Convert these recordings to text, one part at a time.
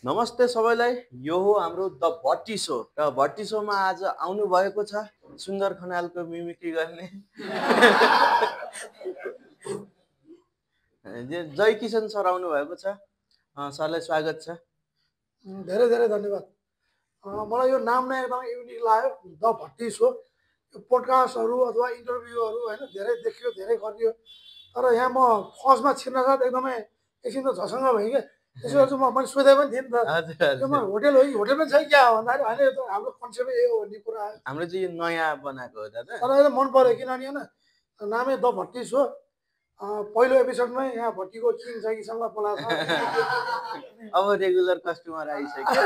नमस्ते सबैलाई। यो हो हाम्रो द भट्टी शो र भट्टी शोमा आज आउनु भएको छ सुन्दर खनालको मिमिक्री गर्ने जय किशन सर आउनु भएको छ। सरलाई स्वागत छ। धेरै धेरै धन्यवाद। मलाई यो नाम नै एकदमै युनिक लाग्यो, द भट्टी शो। यो पोडकास्टहरू अथवा इन्टरभ्यूहरू होइन धेरै देखियो, धेरै गरियो, तर यहाँ म फर्स्टमा छिर्न साथ एकदमै एकछिन त झसङ्ग भएँ क्या। त्यसो चाहिँ मैले सोधे पनि थिएँ नि त, हजुर यो होटेल हो कि होटेल पनि छैन क्या भन्दाखेरि होइन यो त हाम्रो कन्सेप्टै यही हो भन्ने कुरा आयो। हाम्रो चाहिँ यो नयाँ बनाएको हो दादा। तर एकदम मन पऱ्यो किनभने होइन नामै द भट्टी शो। पहिलो एपिसोडमै यहाँ भट्टीको किङ जैकीसँग बोलाएको छ। अब रेगुलर कस्टमर आइसक्यो।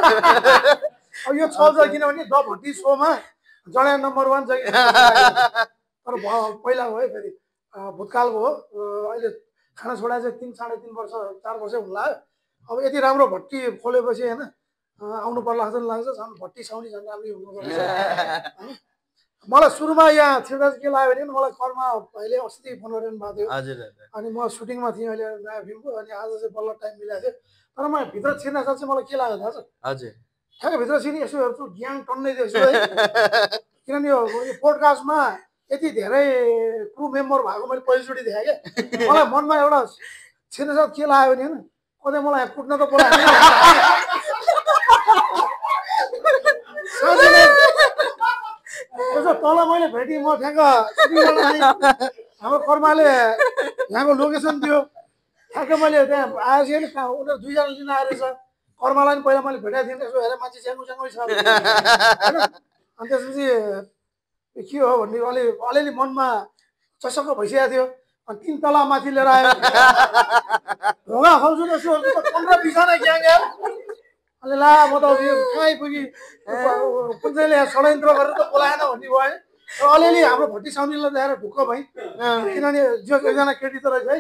अब यो चल्छ किनभने द भट्टी शोमा जडा नम्बर 1 जैकी तर पहिला हो है, फेरि भूतकालको हो। अहिले खाना छोडा चाहिँ 3-3.5 वर्ष 4 वर्षै हुन्ला। अब यति राम्रो भट्टी खोलेपछि होइन आउनु पर्ला जस्तो लाग्छ। झन् भट्टी साउनी झन् राम्रै हुनुपर्छ। मलाई सुरुमा यहाँ छिर्दा चाहिँ के लाग्यो भने मलाई कर्मा भाइले अस्ति फोन गरिरहनु भएको थियो। हजुर अनि म सुटिङमा थिएँ अहिले नयाँ फिल्मको, अनि आज चाहिँ बल्ल टाइम मिलाएको थियो। तर म भित्र छिर्न साथ चाहिँ मलाई के लाग्यो थाहा छ? हजुर ठ्याक्क भित्र छिर्ने यसो हेर्छु ग्याङ टन्नै देख्छु है। किनभने यो पोडकास्टमा यति धेरै क्रू मेम्बर भएको मैले पहिलोचोटि देखेँ क्या। मलाई मनमा एउटा छिर्न साथ के लाग्यो भने होइन कतै मलाई कुट्न त बोलायो। तल मैले भेटेँ, म ठ्याक्क हाम्रो कर्माले यहाँको लोकेसन दियो। ठ्याक्क मैले त्यहाँ आएपछि नि उनीहरू 2 जना लिन आएर रहेछ। कर्मालाई पनि पहिला मैले भेटाएको थिएँ, यसो हेरेर मान्छे च्याङ्गो च्याङ्गै छ होइन। अनि त्यसपछि के हो भन्ने अलिअलि मनमा चसक्क भइसकेको थियो। अनि 3 तला माथि लिएर आयो। ढोगा खुवाउँछु त यसो 15-20 जना ग्याङ यार। अनि ला म त यो कहाँ आइपुगेँ, कुन चाहिँले षड्यन्त्र गरेर त बोलाएन भन्ने भयो है। अलिअलि हाम्रो भट्टी साउनीलाई देखाएर ढुक्क भएँ, किनभने जो एकजना केटी त रहेछ है।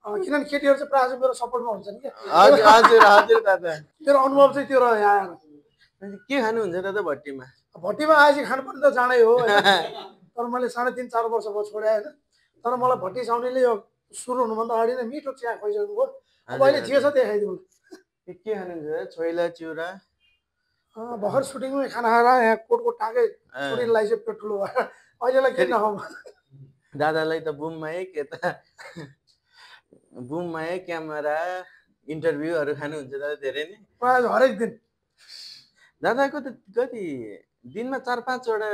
किनभने केटीहरू चाहिँ प्रायः मेरो सपोर्टमा हुन्छन् क्या। हजुर दादा। मेरो अनुभव चाहिँ त्यो रह्यो यहाँ आएर। के खानुहुन्छ दादा भट्टीमा? भट्टीमा आएपछि खानुपर्ने त जाँडै हो होइन। तर मैले 3.5-4 वर्ष भयो छोडेँ होइन। तर मलाई भट्टी साउनीले यो सुरु हुनुभन्दा अगाडि नै मिठो चिया खुवाइसक्नु भयो। अब अहिले जे छ त्यही खाइदिउँ। के खानुहुन्छ? छोइला चिउरा? भर्खर सुटिङमै खाना खाएर यहाँ कोटको टाकै सुटिङ लगाइसक्यो पेट ठुलो भएर। अहिलेलाई के नखाउँ? दादालाई त बुम माइक यता बुम माइक क्यामेरा इन्टरभ्यूहरू खानुहुन्छ दादा धेरै नै? प्रायः हरेक दिन। दादाको त कति दिनमा 4-5 वटा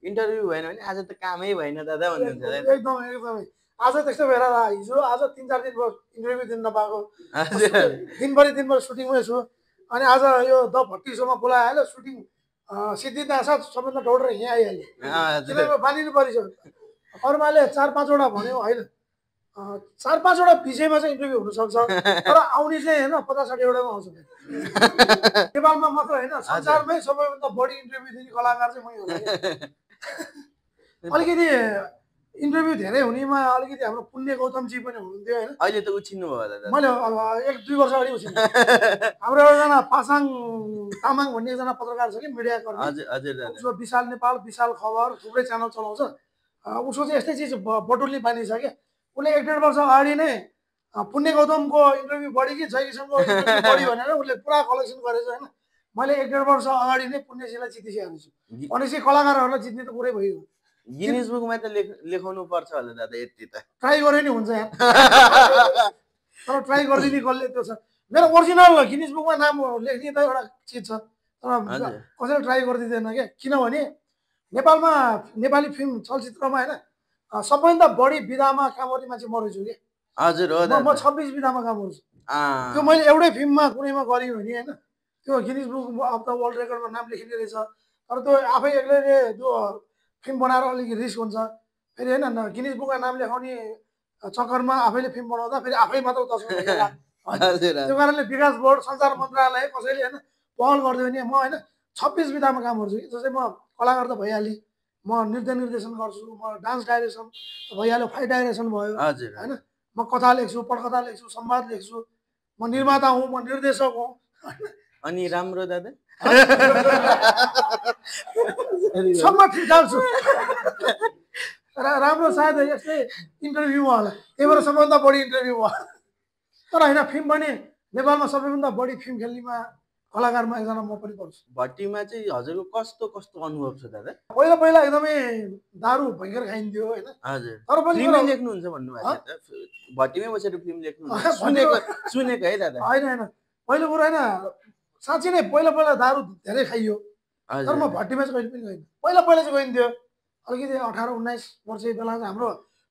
इन्टरभ्यू भएन भने आज त कामै भएन दादा भन्नुहुन्छ। एकदमै आज त्यस्तो भएर हिजो आज 3-4 दिन भयो इन्टरभ्यू दिन नपाएको। दिनभरि सुटिङमै छु। अनि आज यो द भट्टी शोमा बोलाइहाल्यो। सुटिङ सिद्धिनाथ सबैभन्दा दौडेर यहाँ आइहाल्यो। किनभने बानिनु परिसक्यो। कर्माले 4-5 वटा भन्यो होइन। 4-5 वटा विषयमा चाहिँ इन्टरभ्यू हुनसक्छ, तर आउने चाहिँ होइन 50-60 वटामा आउँछ। नेपालमा मात्र होइन संसारमै सबैभन्दा बढी इन्टरभ्यू दिने कलाकार चाहिँ मै हो। अलिकति इन्टरभ्यू धेरै हुनेमा अलिकति हाम्रो पुण्य गौतमजी पनि हुनुहुन्थ्यो होइन। अहिले त उछिन्नु भयो दादा। मैले 1-2 वर्ष अगाडि उछिन्। हाम्रो एकजना पासाङ तामाङ भन्ने एकजना पत्रकार छ कि मिडिया कर्मी। उसको विशाल नेपाल, विशाल खबर थुप्रै च्यानल चलाउँछ। उसको चाहिँ यस्तै चिज बटुल्ने बानी छ क्या। उसले 1-1.5 वर्ष अगाडि नै पुण्य गौतमको इन्टरभ्यू बढी कि जयकिसनको इन्टरभ्यू बढी भनेर उसले पुरा कलेक्सन गरेछ होइन। मैले 1-1.5 वर्ष अगाडि नै पुण्यजीलाई जितिसकेको छु। भनेपछि कलाकारहरूलाई जित्ने त पुरै भइगयो। गिनिज बुकमा त लेखाउनु पर्छ होला दादा यति त। ट्राई गरे नि हुन्छ यहाँ। तर ट्राई गरिदिने कसले त्यो छ। मेरो ओरिजिनल गिनिज बुकमा नाम लेख्ने त एउटा चिज छ, तर कसैले ट्राई गरिदिँदैन क्या। किनभने नेपालमा नेपाली फिल्म चलचित्रमा होइन सबैभन्दा बढी विधामा काम गर्ने मान्छे म रहेछु कि। हजुर हो म 26 विधामा काम गर्छु। त्यो मैले एउटै फिल्ममा कुनैमा गरेँ भने होइन त्यो Guinness book of the world रेकर्डमा नाम लेखिने रहेछ। तर त्यो आफै एक्लैले त्यो फिल्म बनाएर अलिकति रिस्क हुन्छ फेरि होइन। गिनिज बुकमा नाम लेखाउने चक्करमा आफैले फिल्म बनाउँदा फेरि आफै मात्र तस्बिर त्यो कारणले विकास बोर्ड सञ्चार मन्त्रालय कसैले होइन पहल गरिदियो भने म होइन 26 विधामा काम गर्छु कि। जस्तै म कलाकार त भइहालेँ, म नृत्य निर्देशन गर्छु, म डान्स डाइरेक्सन भइहाल्यो, फाइट डाइरेक्सन भयो होइन। म कथा लेख्छु, पटकथा लेख्छु, संवाद लेख्छु, म निर्माता हुँ, म निर्देशक हुँ। अनि राम्रो दादा सम्म ठिक छु। राम्रो सायद यस्तै इन्टरभ्यूमा होला, त्यही भएर सबैभन्दा बढी इन्टरभ्यू भयो। तर होइन फिल्म पनि नेपालमा सबैभन्दा बढी फिल्म खेल्नेमा कलाकारमा एकजना म पनि पर्छु। भट्टीमा चाहिँ हजुरको कस्तो कस्तो अनुभव छ दादा? पहिला पहिला एकदमै दारू भयङ्कर खाइन्थ्यो होइन, हजुर तर पनि फिल्म लेख्नुहुन्छ भन्नुभएको थियो त, भट्टीमै बसेर फिल्म लेख्नुहुन्छ सुनेको है दादा? होइन होइन पहिलो कुरो होइन, साँच्चै नै पहिला पहिला दारू धेरै खाइयो, तर म हजुर भट्टीमा चाहिँ कहिले पनि गइनँ। पहिला पहिला चाहिँ गइन्थ्यो, अलिकति 18-19 वर्ष बेला चाहिँ हाम्रो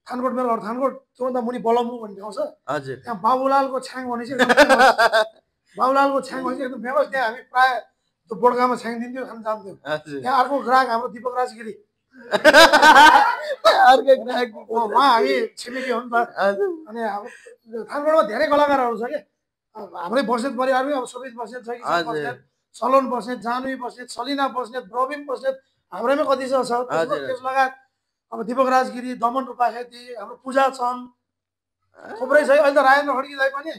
थानकोट मेरो घर थानकोट, त्योभन्दा मुनि बलम्बु भन्ने ठाउँ छ, हजुर त्यहाँ बाबुलालको छ्याङ भने चाहिँ एकदम फेमस। बाबुलालको छ्याङ भने चाहिँ एकदम फेमस, त्यहाँ हामी प्रायः त्यो बोडकामा छ्याङ दिन्थ्यो, खान जान्थ्यौँ। हजुर त्यहाँ अर्को ग्राहक हाम्रो दिपक राजगिरी, अर्को ग्राहक उहाँ हामी छिमेकी हो नि त। हजुर अनि अब थानकोटमा धेरै कलाकारहरू छ क्या, हाम्रै बस्नेत परिवारमै अब सुबित बस्नेत छ, कि बस्नेत, सलोन बस्नेत, जानवी बस्नेत, सलिना बस्नेत, प्रवीण बस्नेत, हाम्रैमै कति छ त्यस लगायत अब दिपक राजगिरी, दमन रूपाखेती, हाम्रो पूजा छन्, थुप्रै छ। अहिले त राजेन्द्र खड्की दाइ पनि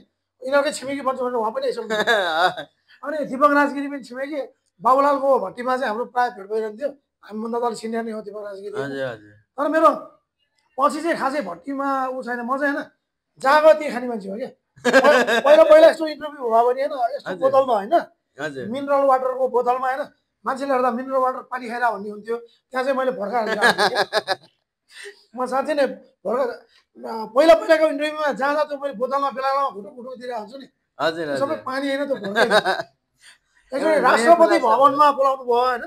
यिनीहरूकै छिमेकी बन्छ भनेर उहाँ पनि आइसक्नु। अनि दिपक राजगिरी पनि छिमेकी, बाबुलालको भट्टीमा चाहिँ हाम्रो प्रायः भेट भइरहन्थ्यो, हामीभन्दा त अलिक सिनियर नै हो दिपक राजगिरी। तर मेरो पछि चाहिँ खासै भट्टीमा ऊ छैन, म चाहिँ होइन जागती खाने मान्छे हो क्या। पहिला पहिला यस्तो इन्टरभ्यू भयो भने होइन, यस्तो बोतलमा होइन, मिनरल वाटरको बोतलमा होइन, मान्छेले हेर्दा मिनरल वाटर पानी खाएर भन्ने हुन्थ्यो, त्यहाँ चाहिँ मैले भर्खा म साँच्चै नै भर्खर पहिला पहिलाको इन्टरभ्यूमा जहाँ जहाँ त्यो मैले बोतलमा बेलामा फुटो दिएर हुन्छु नि, सबै पानी होइन त्यो भर्खै। एकचोटि राष्ट्रपति भवनमा बोलाउनु भयो होइन,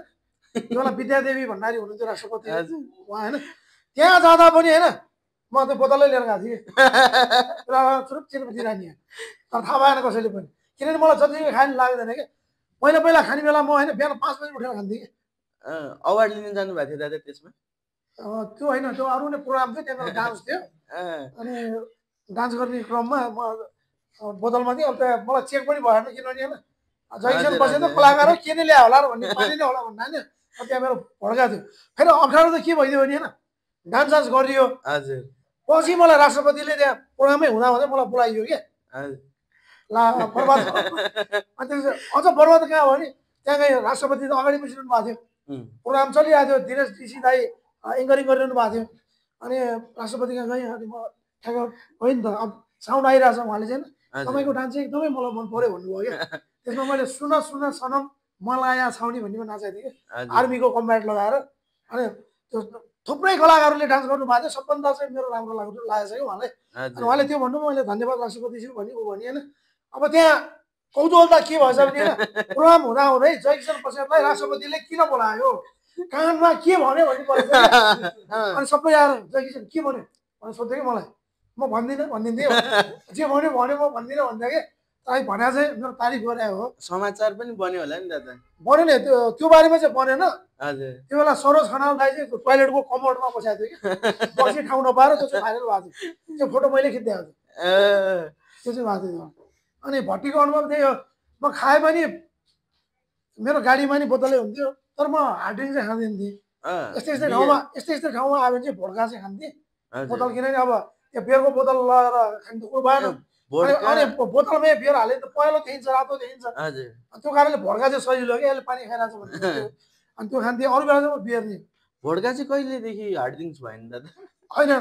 त्यो बेला विद्यादेवी भण्डारी हुनुहुन्थ्यो राष्ट्रपति उहाँ होइन, त्यहाँ जाँदा पनि होइन म त्यो बोतलै लिएर गएको थिएँ, सुरक्षित दिइरहने, तर थाहा भएन कसैले पनि, किनभने मलाई जति खानु लाग्दैन क्या। पहिला पहिला खाने बेला म होइन बिहान 5 बजी उठेर खान्थेँ कि। अवार्ड लिन जानुभएको थियो दादा त्यसमा? त्यो होइन, त्यो अरू नै प्रोग्राम थियो, त्यहाँ डान्स थियो, अनि डान्स गर्ने क्रममा म बोतलमा थिएँ। अब त्यहाँ मलाई चेक पनि भएन, किनभने होइन जहिसन बसेर त कलाकार हो, के नै ल्यायो होला र भन्ने, पानी नै होला भन्दा नि त्यहाँ मेरो भड्का थियो। फेरि अप्ठ्यारो त के भइदियो भने होइन, डान्स सान्स गरियो, पछि मलाई राष्ट्रपतिले त्यहाँ प्रोग्रामै हुँदा हुँदै मलाई बोलाइयो क्या। ला बर्बाद, अनि अझ बर्बाद कहाँ भयो भने त्यहाँ गएँ, राष्ट्रपति त अगाडि बसिरहनु भएको थियो, प्रोग्राम चलिरहेको थियो, दिनेश ऋषि दाई एङ्करिङ गरिरहनु भएको थियो, अनि राष्ट्रपति कहाँ गएँ, अनि म ठ्याक्क होइन त अब साउन्ड आइरहेछ, उहाँले चाहिँ तपाईँको डान्स चाहिँ एकदमै मलाई मन पऱ्यो भन्नुभयो क्या। त्यसमा मैले सुन सुन सनम मलाया छाउनी भन्नेमा नाचेको थिएँ कि, आर्मीको कम्ब्याट लगाएर। अनि त्यो थुप्रै कलाकारहरूले डान्स गर्नुभएको थियो, सबभन्दा चाहिँ मेरो राम्रो लागेको छ कि उहाँलाई। अनि उहाँले त्यो भन्नु, मैले धन्यवाद राष्ट्रपतिज्यू भने ऊ भने होइन। अब त्यहाँ कौतूहलता के भएछ भने होइन, प्रोग्राम हुँदा हुँदै जयकिशन बस्नेतलाई राष्ट्रपतिले किन बोलायो, कानमा के भन्यो भन्ने परेछ क्या। अनि सबै आएर जयकिशन के भन्यो भनेर सोध्थ्यो कि मलाई, म भन्दिनँ भनिदिन्थेँ, जे भन्यो भन्यो म भन्दिनँ भन्थ्यो कि। तर भने चाहिँ मेरो तारिफ गरे हो, समाचार पनि बन्यो होला नि दादा? बन्यो नि, त्यो बारेमा चाहिँ बनेन। हजुर त्यो बेला सरोज खनाल दाइ चाहिँ टोइलेटको कमोडमा बसेको थियो कि, बसी ठाउँ नपाएर त्यो चाहिँ भाइरल भएको थियो, त्यो फोटो मैले खिचिदिएको थिएँ, त्यो चाहिँ भएको थियो। अनि भट्टीको अनुभव त्यही हो, म खाएँ पनि मेरो गाडीमा नि बोतलै हुन्थ्यो, तर म हार्ड ड्रिङ्क चाहिँ खाँदैन थिएँ। यस्तै यस्तै ठाउँमा आयो भने चाहिँ भोड्का चाहिँ खान्थेँ बोतल, किनभने अब त्यो बियरको बोतल लगाएर खानु त कुरो भएन, अनि बोतलमै बियर हाले त पहेँलो देखिन्छ, रातो देखिन्छ, त्यो कारणले भोड्का चाहिँ सजिलो क्या, यसले पानी खाइरहेको छ भने, अनि त्यो खान्थेँ। अरू बेला चाहिँ म बियर नि। भोड्का चाहिँ कहिलेदेखि हार्ड ड्रिङ्क्स भयो नि दादा? होइन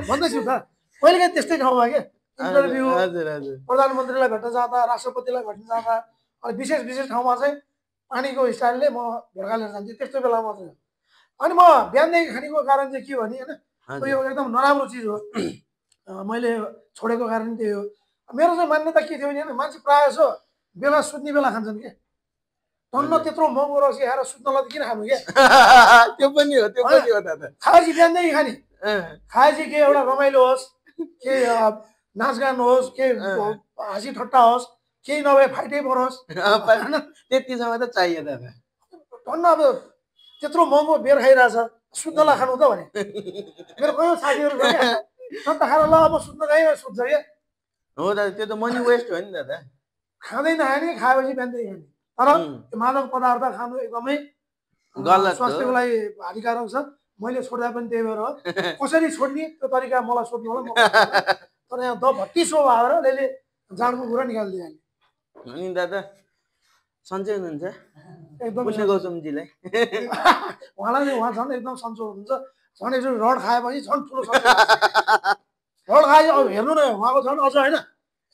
भन्दैछु त, कहिले काहीँ त्यस्तै ठाउँमा क्या, इन्टरभ्यू, प्रधानमन्त्रीलाई भेट्न जाँदा, राष्ट्रपतिलाई भेट्न जाँदा, अनि विशेष विशेष ठाउँमा चाहिँ पानीको स्टाइलले म भोड्का लिएर जान्थेँ, त्यस्तो बेला मात्रै हो। अनि म बिहानदेखि खानेको कारण चाहिँ के भने होइन, यो एकदम नराम्रो चिज हो, मैले छोडेको कारण त्यही हो। मेरो चाहिँ मान्यता के थियो भने होइन, मान्छे प्रायः जसो बेला सुत्ने बेला खान्छन् क्या, टन्न त्यत्रो महँगो रक्सी खाएर सुत्नलाई त किन खानु क्या। त्यो पनि हो दादा। खाएपछि बिहानदेखि खाने, खाएपछि के एउटा रमाइलो होस्, के नाचगान होस्, के हाँसी ठट्टा होस्, केही नभए फाइटै परोस्, होइन त्यतिसम्म त चाहियो दादा। टन्न अब त्यत्रो महँगो बियर खाइरहेछ, सुत्नलाई खानु त भने मेरो कयौँ साथीहरू छ क्या, सट्टा खाएर ल अब सुत्न गएँ सुत्छ क्या। हो दादा, त्यो त मनी वेस्ट हो नि दादा। खाँदै नखाने, खाएपछि बिहानदेखि खाने, तर मादक पदार्थ खानु एकदमै स्वास्थ्यको लागि हानिकारक छ। मैले छोड्दा पनि त्यही भएर हो, कसरी छोड्ने त्यो तरिका मलाई सोध्नु होला, तर यहाँ द भट्टी सो भएर अहिले जाडको कुरा निकालिदिइहाल्ने। अनि दादा सन्चै हुनुहुन्छ? एकदम पुण्य गौतमजीलाई उहाँलाई नि, उहाँ झन् एकदम सन्चो हुनुहुन्छ, झन् एकचोटि रड खाएपछि झन् ठुलो सन्चो, रड खाए अब हेर्नु न उहाँको झन् अझ होइन,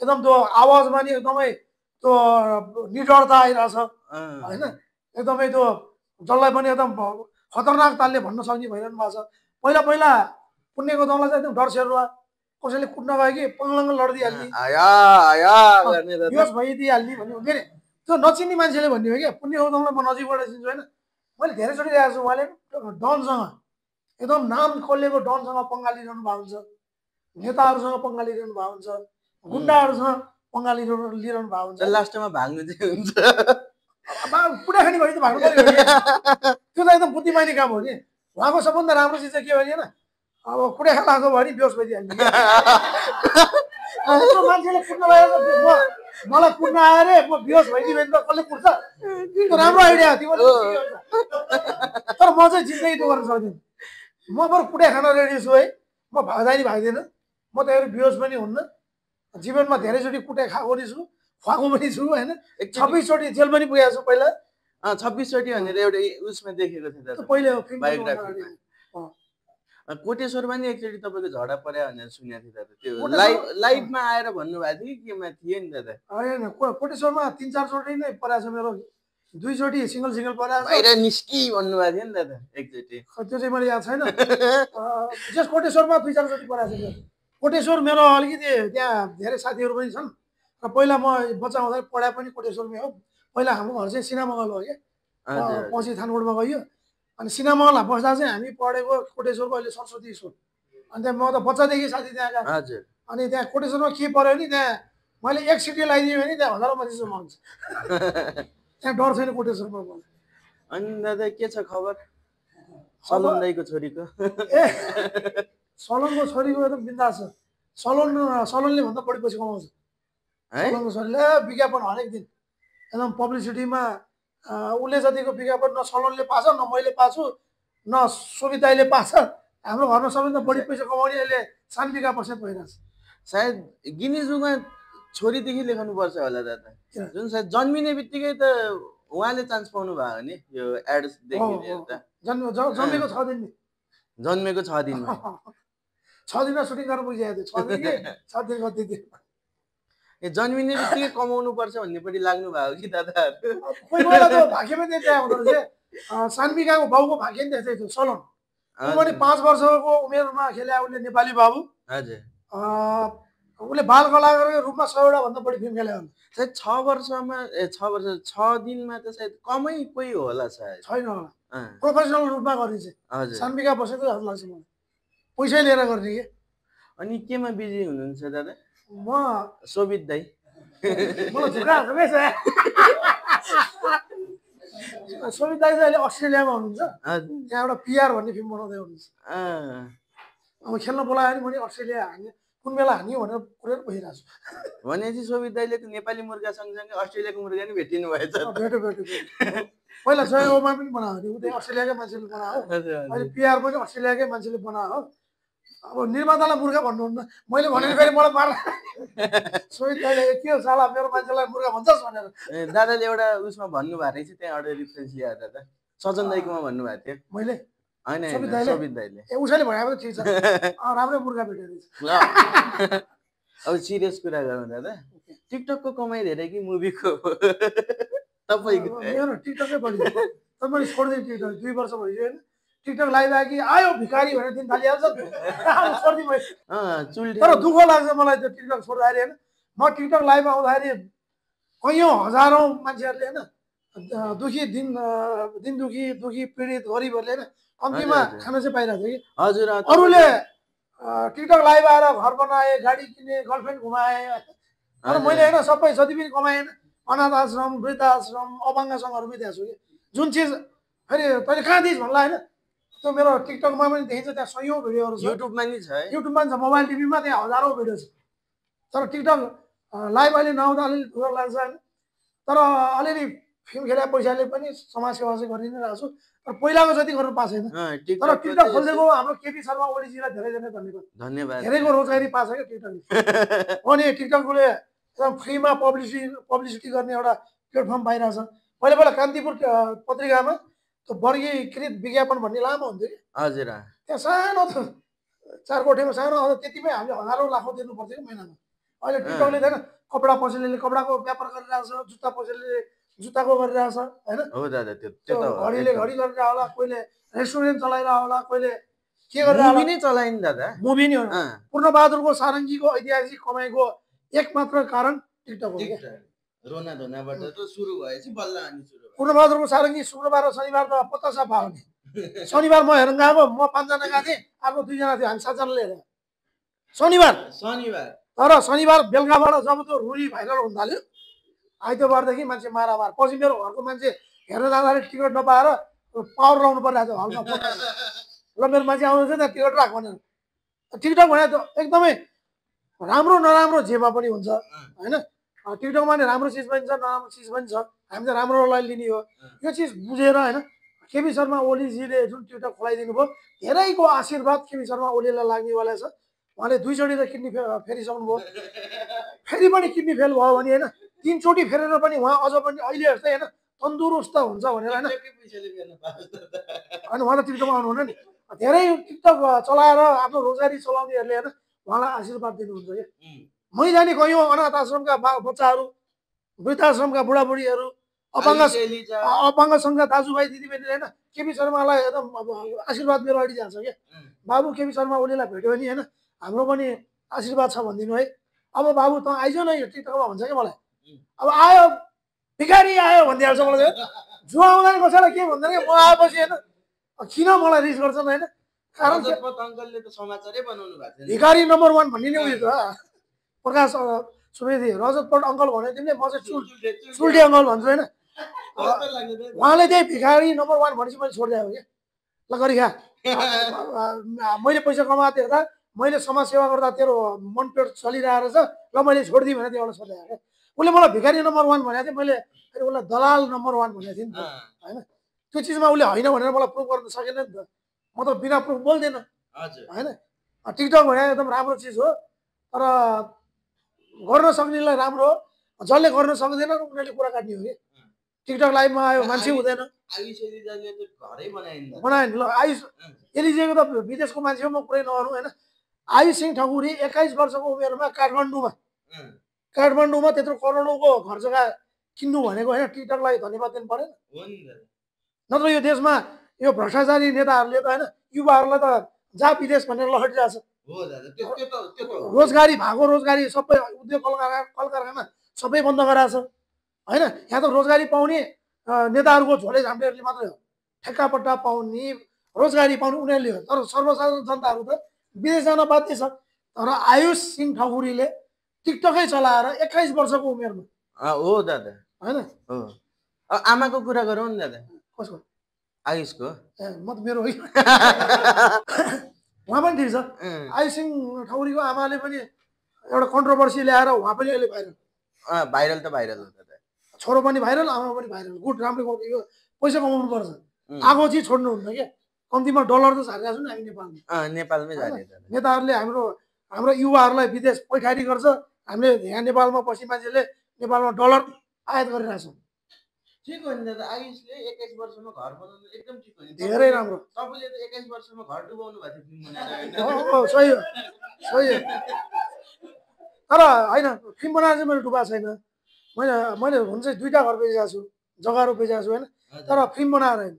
एकदम त्यो आवाजमा नि एकदमै त्यो निडरता आइरहेछ अँ, होइन एकदमै त्यो जसलाई पनि एकदम खतरनाक तालले भन्न सक्ने भइरहनु भएको छ पहिला पहिला पुण्यको दमलाई चाहिँ एकदम डर सेरुवा कसैले कुट्न गयो कि पङ्लङ्ग लडिदिइहाल्ने आया आया गर्ने दादा बेहोस भइदिइहाल्ने भन्ने हुन्थ्यो नि त्यो नचिन्ने मान्छेले भन्ने हो क्या पुण्यको दमलाई म नजिकबाट चिन्छु होइन मैले धेरैचोटि देखाएको छु उहाँले डनसँग एकदम नाम खोलेको डनसँग पङ्गा लिइरहनु भएको हुन्छ नेताहरूसँग पङ्गा लिइरहनु भएको हुन्छ गुन्डाहरूसँग पङ्गा लिइरहनु भएको हुन्छ लास्टमा भाग्नु चाहिँ हुन्छ पुरा खाने भयो त भाग्नु पर्यो नि। त्यो त एकदम बुद्धिमानी काम हो नि उहाँको सबभन्दा राम्रो चिज चाहिँ के भने होइन अब कुडा खाएको भयो नि बेहोस भइदिइहाल्ने मान्छेले कुट्न लगाएर मलाई कुट्न आयो अरे म बेहोस भइदियो भने त कसले कुट्छ त्यो राम्रो आइडिया हो तिमीले तर म चाहिँ जिन्दगी त्यो गर्न सक्दिनँ म बरु कुटै खान रेडी छु है म भाग्दा नि भाग्दिनँ म त एउटा बेहोस पनि हुन्न जीवनमा धेरैचोटि कुटाइ खाएको पनि छु खुवाएको पनि छु होइन 26 चोटि जेल पनि पुगेको छु पहिला 26 चोटि भनेर एउटा उसमा देखेको थियो दादा पहिले बायोग्राफीमा कोटेश्वरमा नि एकचोटि तपाईँको झगडा पर्यो भनेर सुनेको थिएँ दादा त्यो लाइभमा आएर भन्नुभएको थियो कि केमा थियो नि दादा होइन कोटेश्वरमा 3-4 चोटि नै परेको छ मेरो 2 चोटि सिंगल परेको छ बाहिर निस्की भन्नुभएको थियो नि दादा एकचोटि त्यो चाहिँ मैले याद छैन जस कोटेश्वरमा 2-4 चोटि परेको छ कोटेश्वर मेरो अलिकति त्यहाँ धेरै साथीहरू पनि छन् र पहिला म बच्चा हुँदा पढाए पनि कोटेश्वरमै हो पहिला हाम्रो घर चाहिँ सिनामङ्गल हो क्या पछि थानकोटमा गयो अनि सिनामङ्गल बस्दा चाहिँ हामी पढेको कोटेश्वरको अहिले सरस्वती स्कुल अनि त्यहाँ म त बच्चादेखि साथी त्यहाँका हजुर अनि त्यहाँ कोटेश्वरमा के पऱ्यो भने त्यहाँ मैले एक सिटी लगाइदिएँ भने त्यहाँ हजारौँ मान्छे जम्मा हुन्छ त्यहाँ डर छैन कोटेश्वरमा अनि दादा के छ खबर सलोन दाइको छोरीको ए सलोनको छोरीको एकदम बिन्दास छ सलोनले भन्दा बढी पैसा कमाउँछ सलोनको छोरीले विज्ञापन हरेक दिन एकदम पब्लिसिटीमा उसले जतिको विज्ञापन न सलोनले पाछ न मैले पाछु न सुविधाले पाछ हाम्रो घरमा सबैभन्दा बढी पैसा कमाउने अहिले सान्विका बसेत भइरहेछ सायद गिनिजुमा छोरीदेखि लेख्नुपर्छ होला दादा जुन सायद जन्मिने बित्तिकै त उहाँले चान्स पाउनु भयो नि यो एड्सदेखि लिएर त जन्मेको 6 दिन जन्मेको 6 दिनमा 6 दिनमा सुटिङ गर्न पुगिसकेको थियो 6 दिन कि 7 दिन कति दिन ए जन्मिने बित्तिकै कमाउनु पर्छ भन्नेपट्टि लाग्नु भयो कि दादा कोही बेला त भाग्यमै त्यहाँ हुँदो रहेछ सान्विकाको बाउको भाग्य नि त्यस्तै थियो सलोन पनि 5 वर्षको उमेरमा खेले उसले नेपाली बाबु हजुर उसले बाल कलाकारको रूपमा 100 भन्दा बढी फिल्म खेले होला सायद 6 वर्षमा 6 दिनमा त सायद कमै कोही होला सायद छैन होला प्रोफेसनल रूपमा गर्ने चाहिँ हजुर सान्विका बसेको जस्तो लाग्छ मलाई पैसै लिएर गर्ने के अनि केमा बिजी हुनुहुन्छ दादा म सोभित दाइ मलाई झुका सोभित दाइ चाहिँ अहिले अस्ट्रेलियामा हुनुहुन्छ त्यहाँ एउटा पिआर भन्ने फिल्म बनाउँदै हुनुहुन्छ अब खेल्न बोलायो भने अस्ट्रेलिया हान्ने कुन बेला हान्यो भनेर कुरेर बसिरहेको छु भनेपछि सोभित दाइले त नेपाली मुर्गा सँगसँगै अस्ट्रेलियाको मुर्गा नि भेटिनु भएछ भेट्यो पहिला जयमा पनि बनायो नि उतै अस्ट्रेलियाकै मान्छेले बनायो अहिले पिआर पनि अस्ट्रेलियाकै मान्छेले बनायो अब निर्मातालाई मुर्गा भन्नुहुन्न मैले भनेको फेरि मलाई मार्ला सोभित दाइले के हो साला मेरो मान्छेलाई मुर्गा भन्छस् भनेर दादाले एउटा उसमा भन्नुभएको रहेछ त्यहाँ एउटा रिफरेन्स ल्याएर दादा सजन दाइकोमा भन्नुभएको थियो मैले होइन सोभित दाइले ए उसैले भने पनि ठिक छ राम्रै मुर्गा भेट्यो रहेछ अब सिरियस कुरा गरौँ दादा टिकटकको कमाइ धेरै कि मुभीको तपाईँको मेरो टिकटकै बढी तर मैले छोडिदिएँ टिकटक 2 वर्ष भइसक्यो होइन टिकटक लाइभ आयो कि आयो भिखारी भनेर दिन थालिहाल्छ छोडिदिएँ मैले तर दुःख लाग्छ मलाई त्यो टिकटक छोड्दाखेरि होइन म टिकटक लाइभ आउँदाखेरि कैयौँ हजारौँ मान्छेहरूले होइन दुखी पीडित गरिबहरूले होइन कम्तीमा खाना चाहिँ पाइरहेको थियो कि हजुर अरूले टिकटक लाइभ आएर घर बनाए गाडी किने गर्लफ्रेन्ड घुमाए तर मैले होइन सबै जति पनि कमाएँ होइन अनाथ आश्रम वृद्धाश्रम अपाङ्गसँगहरू पनि त्यहाँ छु कि जुन चिज फेरि तैँले कहाँ दिइस् भन्ला होइन त्यो मेरो टिकटकमा पनि देखिन्छ त्यहाँ सयौँ भिडियोहरू छ युट्युबमा नि छ युट्युबमा पनि छ मोबाइल टिभीमा त्यहाँ हजारौँ भिडियो छ तर टिकटक लाइभ अहिले नआउँदा अलिअलि दुःख लाग्छ होइन तर अलिअलि फिल्म खेले पैसाले पनि समाजसेवा चाहिँ गरि नै रहेको छु तर पहिलाको जति गर्नु पाएको छैन तर टिकटक खोलिदिएको हाम्रो केपी शर्मा ओलीजीलाई धेरै धेरै धन्यवाद धेरैको रोजगारी पाएको छ क्या टिकटकले अनि टिकटकले एकदम फ्रीमा पब्लिसिटी गर्ने एउटा प्लेटफर्म पाइरहेछ पहिला पहिला कान्तिपुर पत्रिकामा त्यो वर्गीकृत विज्ञापन भन्ने लामो हुन्थ्यो कि हजुर त्यहाँ सानो थियो 4 कोठेमा सानो आउँदा त्यतिमै हामीले हजारौँ लाखौँ दिनु पर्थ्यो कि महिनामा अहिले टिकटकले देख्न कपडा पसलेले कपडाको व्यापार गरिरहेछ, जुत्ता पसलेले जुत्ताको गरिरहेछ होइन। हो दादा त्यो त्यो त घडीले एकदम। घडी गरिरह होला, कोहीले रेस्टुरेन्ट चलाइरह होला, कोहीले के गरेर मुभी होला, नै चलाइन दादा। मुभी नि हो। अँ, पूर्णबहादुरको सारङ्गीको ऐतिहासिक कमाइको एकमात्र कारण टिकटक हो क्या। टिकटक रोना धोनाबाट त सुरु भएपछि बल्ल अनि सुरु भयो। पूर्णबहादुरको सारङ्गी शुक्रबार र शनिबार त पत्ता पाउने। शनिबार म हेर्न गएको, म 5 जना गएको थिएँ, अर्को 2 जना थियो, हामी 7 जनाले हेरेँ शनिबार। तर शनिबार बेलुकाबाट जब त्यो रुली भाइरल हुन थाल्यो, आइतबारदेखि मान्छे मारामार। पछि मेरो घरको मान्छे हेर्न जाँदाखेरि टिकट नपाएर पावर लाउनु परिरहेको थियो हलमा फोन गरेर। ल मेरो मान्छे आउँदैछ त्यहाँ टिकट राख भनेर। टिकटक भने त एकदमै राम्रो नराम्रो जेमा पनि हुन्छ होइन। टिकटकमा नि राम्रो चिज पनि छ, नराम्रो चिज पनि छ। हामी त राम्रोलाई लिने हो। यो चिज बुझेर होइन, केपी शर्मा ओलीजीले जुन टिकटक खोलाइदिनु भयो, धेरैको आशीर्वाद केपी शर्मा ओलीलाई लाग्नेवाला छ। उहाँले 2 चोटि त किडनी फेरिसक्नुभयो, फेरि पनि किडनी फेल भयो भने होइन, 3 चोटि फेरेर पनि उहाँ अझ पनि अहिले जस्तै होइन तन्दुरुस्त हुन्छ भनेर होइन। अनि उहाँ त टिकटकमा आउनुहुन्न नि। धेरै टिकटक चलाएर आफ्नो रोजगारी चलाउनेहरूले होइन उहाँलाई आशीर्वाद दिनुहुन्छ क्या। मै जाने कयौँ अनाथ आश्रमका बच्चाहरू, वृद्धाश्रमका बुढाबुढीहरू, अपाङ्ग सङ्घका दाजुभाइ दिदीबहिनीले होइन केपी शर्मालाई एकदम अब आशीर्वाद मेरो अगाडि जान्छ क्या। बाबु केपी शर्मा ओलीलाई भेट्यो भने होइन हाम्रो पनि आशीर्वाद छ भनिदिनु है। अब बाबु त आइज न यो टिकटकमा भन्छ क्या मलाई। अब आयो भिखारी आयो भनिदिइहाल्छ मलाई। जुवा आउँदैन कसैलाई के भन्दैन क्या। म आएपछि होइन किन मलाई रिस गर्छन् होइन, कारण अङ्कलले त समाचारै बनाउनु भएको थियो। भिखारी नम्बर 1 भन्ने नै उयो त प्रकाश सुवेदी रजत पट अङ्कल भन्यो तिमीले, म चाहिँ चुल्टे अङ्कल भन्छु होइन। उहाँले चाहिँ भिखारी नम्बर 1 भनेपछि मैले छोडिदिएको क्या। ल गरी खा, मैले पैसा कमाएको हेर्दा, मैले समाजसेवा गर्दा तेरो मनपेट चलिरहेको रहेछ, ल मैले छोडिदिएँ भने त्यहाँबाट छोडिदिएको क्या। उसले मलाई भिखारी नम्बर 1 भनेको थियो, मैले फेरि उसलाई दलाल नम्बर 1 भनेको थिएँ नि त होइन। त्यो चिजमा उसले होइन भनेर मलाई प्रुभ गर्न सकेन नि त। म त बिना प्रुफ बोल्दैन होइन। टिकटक भने एकदम राम्रो चिज हो, तर गर्न सक्नेलाई राम्रो हो, जसले गर्न सक्दैन उनीहरूले कुरा काट्ने हो कि। टिकटक लाइभमा आयो मान्छे हुँदैन, बनायो नि। ल आयुष एलिजेको त विदेशको मान्छे हो, म कुरै नगरौँ होइन। आयुष सिंह ठकुरी 21 वर्षको उमेरमा काठमाडौँमा त्यत्रो करोडौँको घर जग्गा किन्नु भनेको होइन, टिकटकलाई धन्यवाद दिनु परेन। नत्र यो देशमा यो भ्रष्टाचारी नेताहरूले त होइन युवाहरूलाई त जा विदेश भनेर लहटिरहेछ। रोजगारी भएको रोजगारी सबै उद्योग कल कारखाना सबै बन्द गराएछ होइन। यहाँ त रोजगारी पाउने नेताहरूको झोले झाम्टेहरूले मात्रै हो, ठेक्कापट्टा पाउने रोजगारी पाउने उनीहरूले हो। तर सर्वसाधारण जनताहरू त विदेश जान बाध्य छ। तर आयुष सिंह ठकुरीले टिकटकै चलाएर 21 वर्षको उमेरमा हो दादा होइन। आमाको कुरा गरौँ नि दादा। कसको? आयुषको। म त मेरो होइन, उहाँ पनि ठिक छ। आयुष सिंह ठकुरीको आमाले पनि एउटा कन्ट्रोभर्सी ल्याएर उहाँ पनि अहिले भाइरल त भाइरल हो दादा। छोरो पनि भाइरल, आमा पनि भाइरल। गुड, राम्रो गर्नु। यो पैसा कमाउनु पर्छ, आगो चाहिँ छोड्नुहुन्न क्या। कम्तीमा डलर त झारिरहेको छु नि हामी नेपालमा। नेपालमै झारे नेताहरूले हाम्रो युवाहरूलाई विदेश पैठारी गर्छ, हामीले यहाँ नेपालमा बसी मान्छेले नेपालमा डलर आयात गरिरहेछौँ। ठिक हो नि दादा। आयुषले 21 वर्षमा घर बनाउनु एकदम ठिक हो नि। धेरै राम्रो। तपाईँले त 21 वर्षमा घर डुबाउनु भएको थियो फिल्म बनाएर। सही हो, सही हो। तर होइन फिल्म बनाएर चाहिँ मैले डुबाएको छैन। मैले हुन चाहिँ 2टा घर बेचेको छु, जग्गाहरू बेचेको छु होइन। तर फिल्म बनाएर होइन,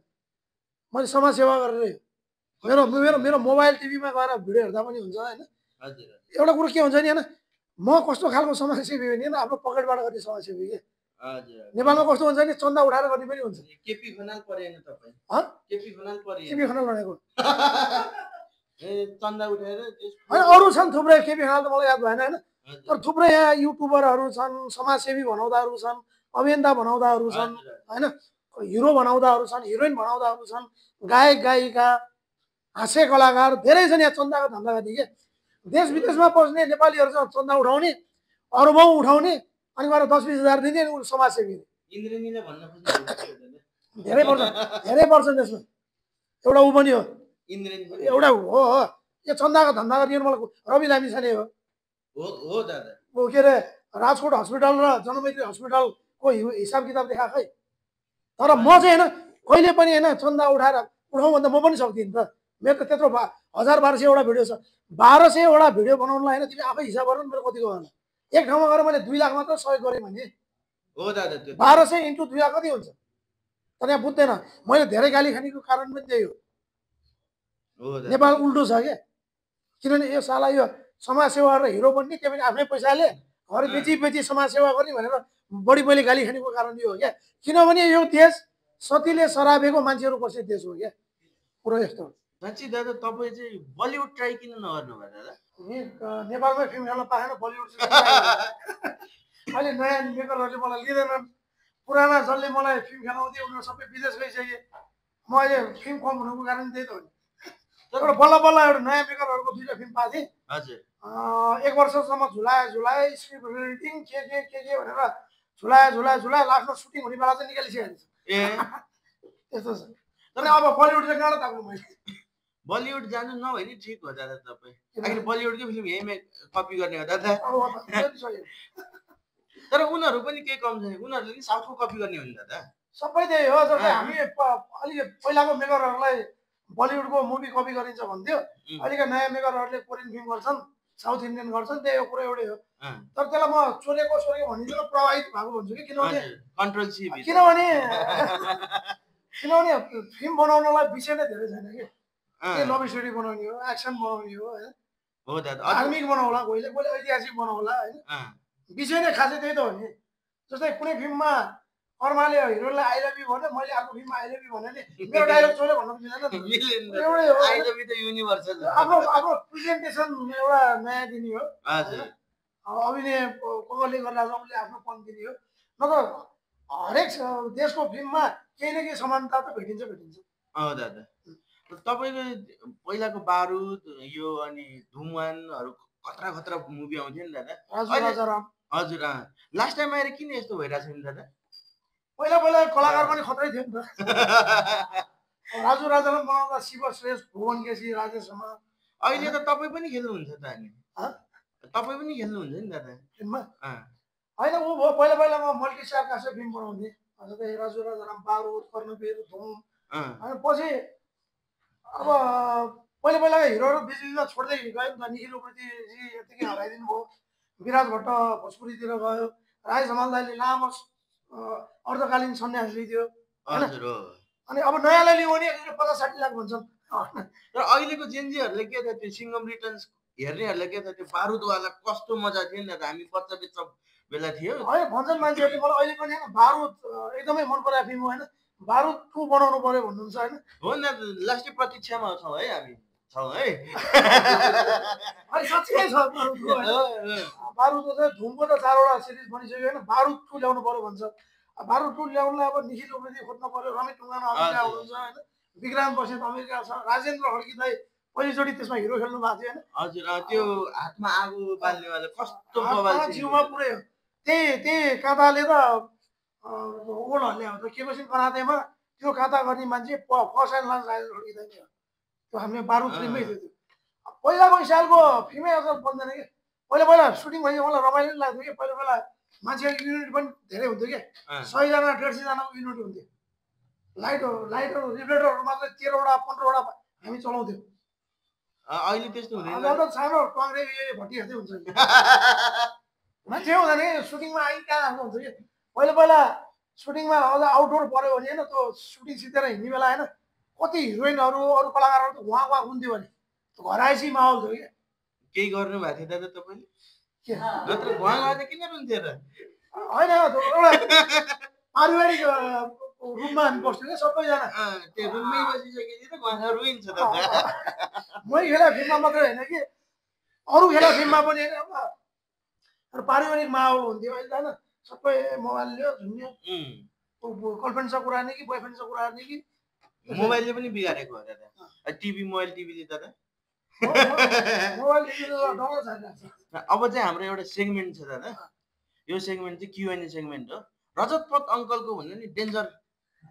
मैले समाजसेवा गरेर मेरो मेरो मेरो मोबाइल टिभीमा गएर भिडियो हेर्दा पनि हुन्छ होइन। एउटा कुरो के हुन्छ नि होइन, म कस्तो खालको समाजसेवी हो नि होइन, आफ्नो पकेटबाट गर्ने समाजसेवी के। नेपालमा कस्तो हुन्छ नि, चन्दा उठाएर गर्ने पनि हुन्छ। केपी खनाल परेन तपाईँ? केपी खनाल परेन? केपी खनाल भनेको चन्दा उठाएर होइन, अरू छन् थुप्रै। केपी खनाल त मलाई याद भएन होइन। तर थुप्रै यहाँ युट्युबरहरू छन्, समाजसेवी भनाउँदाहरू छन्, अभियन्ता भनाउँदाहरू छन् होइन, हिरो भनाउँदाहरू छन्, हिरोइन भनाउँदाहरू छन्, गायक गायिका, हाँस्य कलाकार धेरै छन्। यहाँ चन्दाको धन्दा गर्ने के। देश विदेशमा बस्ने नेपालीहरूसँग चन्दा उठाउने, अरबौँ उठाउने, अनि गएर 10-20 हजार दिने, अनि उनीहरू समाजसेवी। धेरै पर्छन् त्यसमा। एउटा ऊ पनि हो, एउटा हो यो चन्दाको धन्दा गर्ने मलाई रवि लामिछाने हो। दादा ऊ के अरे राजकोट हस्पिटल र जनमैत्री हस्पिटलको हिसाब किताब देखा खै। तर म चाहिँ होइन कहिले पनि होइन चन्दा उठाउँ भन्दा म पनि सक्दिनँ त। मेरो त त्यत्रो 1000-1200 वटा भिडियो छ। 1200 वटा भिडियो बनाउनलाई होइन तिमी आफै हिसाब गर न मेरो कतिको होला। एक ठाउँमा गएर मैले 2 लाख मात्र सहयोग गरेँ भने हो दादा त्यो 1200 इन्टु 2 लाख कति हुन्छ तर यहाँ बुझ्दैन मैले धेरै गाली खानेको कारण पनि त्यही हो हो दादा नेपाल उल्टो छ क्या किनभने यो साला यो समाजसेवा र हिरो बन्ने त्यो पनि आफ्नै पैसाले घर बेची समाजसेवा गर्ने भनेर बढी बढी गाली खानेको कारण यो हो क्या किनभने यो देश सतीले सराबेको मान्छेहरू बस्ने देश हो क्या कुरो यस्तो हो साँच्ची दादा तपाईँ चाहिँ बलिउड ट्राई किन नगर्नु भयो दादा नेपालमै फिल्म खेल्न पाएन बलिउड अहिले नयाँ मेकरहरूले मलाई लिँदैनन् पुराना जसले मलाई फिल्म खेलाउँथे उनीहरू सबै विदेश गइसके म अहिले फिल्म कम हुनुको कारण त्यही त हो नि तर बल्ल बल्ल एउटा नयाँ मेकरहरूको 2टा फिल्म पाएको थिएँ हजुर 1 वर्षसम्म झुलाए स्क्रिप्ट रिडिङ के भनेर झुलाए लास्टमा सुटिङ हुने बेला चाहिँ निकालिसकेको छ ए त्यस्तो छ तर अब बलिउड चाहिँ कहाँ ताक्नु मैले बलिउड जानु नभए नि ठिक हो दादा तपाईँ आखिर बलिउडकै फिल्म यहीँ कपी गर्ने हो दादा तर उनीहरू पनि केही कम छैन उनीहरूले नि साउथको कपी गर्ने हो नि दादा सबै त्यही हो जस्तै हामी अलिक पहिलाको मेकरहरूलाई बलिउडको मुभी कपी गरिन्छ भन्थ्यो अहिलेका नयाँ मेकरहरूले कोरियन फिल्म गर्छन् साउथ इन्डियन गर्छन् त्यही हो कुरो एउटै हो तर त्यसलाई म चोरेको भनिदिनु प्रभावित भएको भन्छु कि किनभने कन्ट्रोल सी किनभने फिल्म बनाउनलाई विषय नै धेरै छैन कि के लभ स्टोरी बनाउने हो एक्सन बनाउने हो होइन हो दादा धार्मिक बनाउला कोहीले ऐतिहासिक बनाउला होइन विषय नै खासै त्यही त हो नि जस्तै कुनै फिल्ममा कर्माले हिरोलाई आई लभ यु भन्यो मैले अर्को फिल्ममा आई लभ यु भने नि मेरो डायलग चोर्यो भन्न मिलेन एउटै हो आई लभ यु त युनिभर्सल आफ्नो प्रेजेन्टेसन एउटा नयाँ दिने हो हजुर अभिनय कसले गर्दा उसले आफ्नो पन दिने हो नत्र हरेक देशको फिल्ममा केही न केही समानता त भेटिन्छ हो दादा तपाईँको पहिलाको बारुद यो अनि धुमवानहरू खतरा खतरा मुभी आउँथ्यो नि दादा हजुर लास्ट टाइम आएर किन यस्तो भइरहेको छ नि दादा पहिला कलाकार पनि खतरै थियो नि त राजु राजाराम बनाउँदा शिव श्रेष्ठ भुवन केसी राजेश शर्मा अहिले त तपाईँ पनि खेल्नुहुन्छ त अनि तपाईँ पनि खेल्नुहुन्छ नि दादा फिल्ममा होइन ऊ भयो पहिला म मल्टिस्टार कासो फिल्म बनाउँथेँ जस्तै राजु राजाराम बारुद कर्णवीर धुम अनि पछि अब पहिला हिरोहरू बिचमा छोड्दै गयो नि त निखिल उप्रेतीजी यतिकै हराइदिनु भयो विराज भट्ट भोजपुरीतिर गयो राज हमाल दाइले लामो अर्धकालीन सन्यास लिइदियो होइन अनि अब नयाँलाई लियो भने 50-60 लाख भन्छन् तर अहिलेको जेनजीहरूले के त त्यो सिङ्गम रिटर्न्स हेर्नेहरूलाई के त त्यो बारुदवाला कस्तो मजा थियो नि त हामी बच्चा बेला थियो होइन भन्छन् मान्छेहरूले मलाई अहिले पनि होइन बारुद एकदमै मन पराएको फिल्म हो होइन बारुद 2 बनाउनु पर्यो भन्नुहुन्छ होइन हो नि लास्टै प्रतीक्षामा छौँ है हामी छौँ है साँच्चै छ बारुदको चाहिँ धुमको त 4वटा सिरिज बनिसक्यो होइन बारुद 2 ल्याउनु पर्यो भन्छ बारुद 2 ल्याउनलाई अब निखिल उप्रेती खोज्नु पर्यो रमेश ढुङ्गाना अमेरिका हुनुहुन्छ होइन विक्रान्त बस्नेत अमेरिका छ राजेन्द्र हड्की दाइ पहिलोचोटि त्यसमा हिरो खेल्नु भएको थियो होइन हजुर त्यो हातमा आगो बाल्नेवाला कस्तो जिउमा पुरै हो त्यही काँताले त ओड हल्ल्या हो केपछि करातेमा त्यो काँता गर्ने मान्छे फर्स्ट एन्ड लास्ट राजेन्द्र हड्की दाइ हो त्यो हामीले बारुद फिल्ममै थियो त्यो पहिलाको स्टाइलको फिल्मै अझ बन्दैन कि पहिला सुटिङ भइसक्यो मलाई रमाइलो पनि लाग्थ्यो कि पहिला मान्छेको युनिट पनि धेरै हुन्थ्यो कि 100 जना 150 जनाको युनिट हुन्थ्यो लाइटहरू रिफ्लेक्टरहरू मात्रै 13वटा 15वटा हामी चलाउँथ्यौँ अहिले त्यस्तो हुँदैन सानो टङ्ग्रे भट्टिहाल्दै हुन्छ मान्छे हुँदैन कि सुटिङमा आइ कहाँ हुन्छ कि पहिला सुटिङमा अझ आउटडोर पऱ्यो भने होइन त्यो सुटिङ सिधेर हिँड्ने बेला होइन कति हिरोइनहरू अरू कलाकारहरू त उहाँ हुन्थ्यो भने घर आएपछि माहौल थियो क्या केही गर्नु भएको थियो दादा तपाईँले नत्र उहाँ चाहिँ किन रुन्थ्यो र होइन एउटा पारिवारिक रुममा हामी बस्थ्यौँ क्या सबैजना त्यो रुममै बसिसकेपछि त उहाँ रुइन्छ दादा मै खेला फिल्ममा मात्रै होइन कि अरू खेला फिल्ममा पनि होइन अब पारिवारिक माहौल हुन्थ्यो अहिले त होइन सबै मोबाइल लियो झुन्यो गर्लफ्रेन्डसँग कुरा गर्ने कि बोयफ्रेन्डसँग कुरा गर्ने कि मोबाइलले पनि बिगारेको हो दादा मोबाइल टिभीले दादा मोबाइल डर छैन अब चाहिँ हाम्रो एउटा सेगमेन्ट छ दादा यो सेगमेन्ट चाहिँ Q&A सेगमेन्ट हो रजत पत अङ्कलको भन्नु नि डेन्जर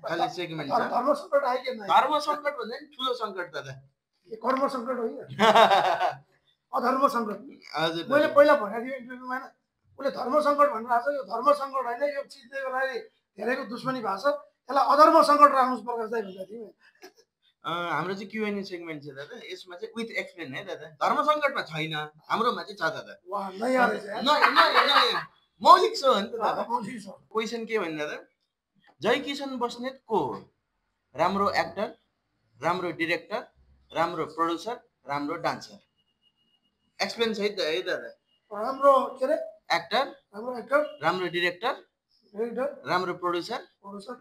खाले सेगमेन्ट छ धर्म सङ्कट आयो कि धर्म सङ्कट भन्दा नि ठुलो सङ्कट दादा कर्म सङ्कट होइन अधर्म सङ्कट हजुर मैले पहिला भनेको थिएँ इन्टरभ्यूमा होइन उसले धर्म सङ्कट भनेर आएको छ यो धर्म सङ्कट होइन यो चिजले गर्दाखेरि धेरैको दुश्मनी भएको छ त्यसलाई अधर्म सङ्कट राख्नुहोस् प्रकाश दाइ भनेको थिएँ हाम्रो चाहिँ Q&A सेगमेन्ट छ दादा यसमा चाहिँ विथ एक्सप्लेन है दादा धर्म सङ्कटमा छैन हाम्रोमा चाहिँ छ दादा मौलिक छ हो नि त दादा क्वेसन के भन्नु दादा जयकिशन बस्नेत को हो राम्रो एक्टर राम्रो डिरेक्टर राम्रो प्रोड्युसर राम्रो डान्सर एक्सप्लेन सहित है दादा राम्रो के रे एक्टर राम्रो डिरेक्टर राम्रो प्रोड्युसर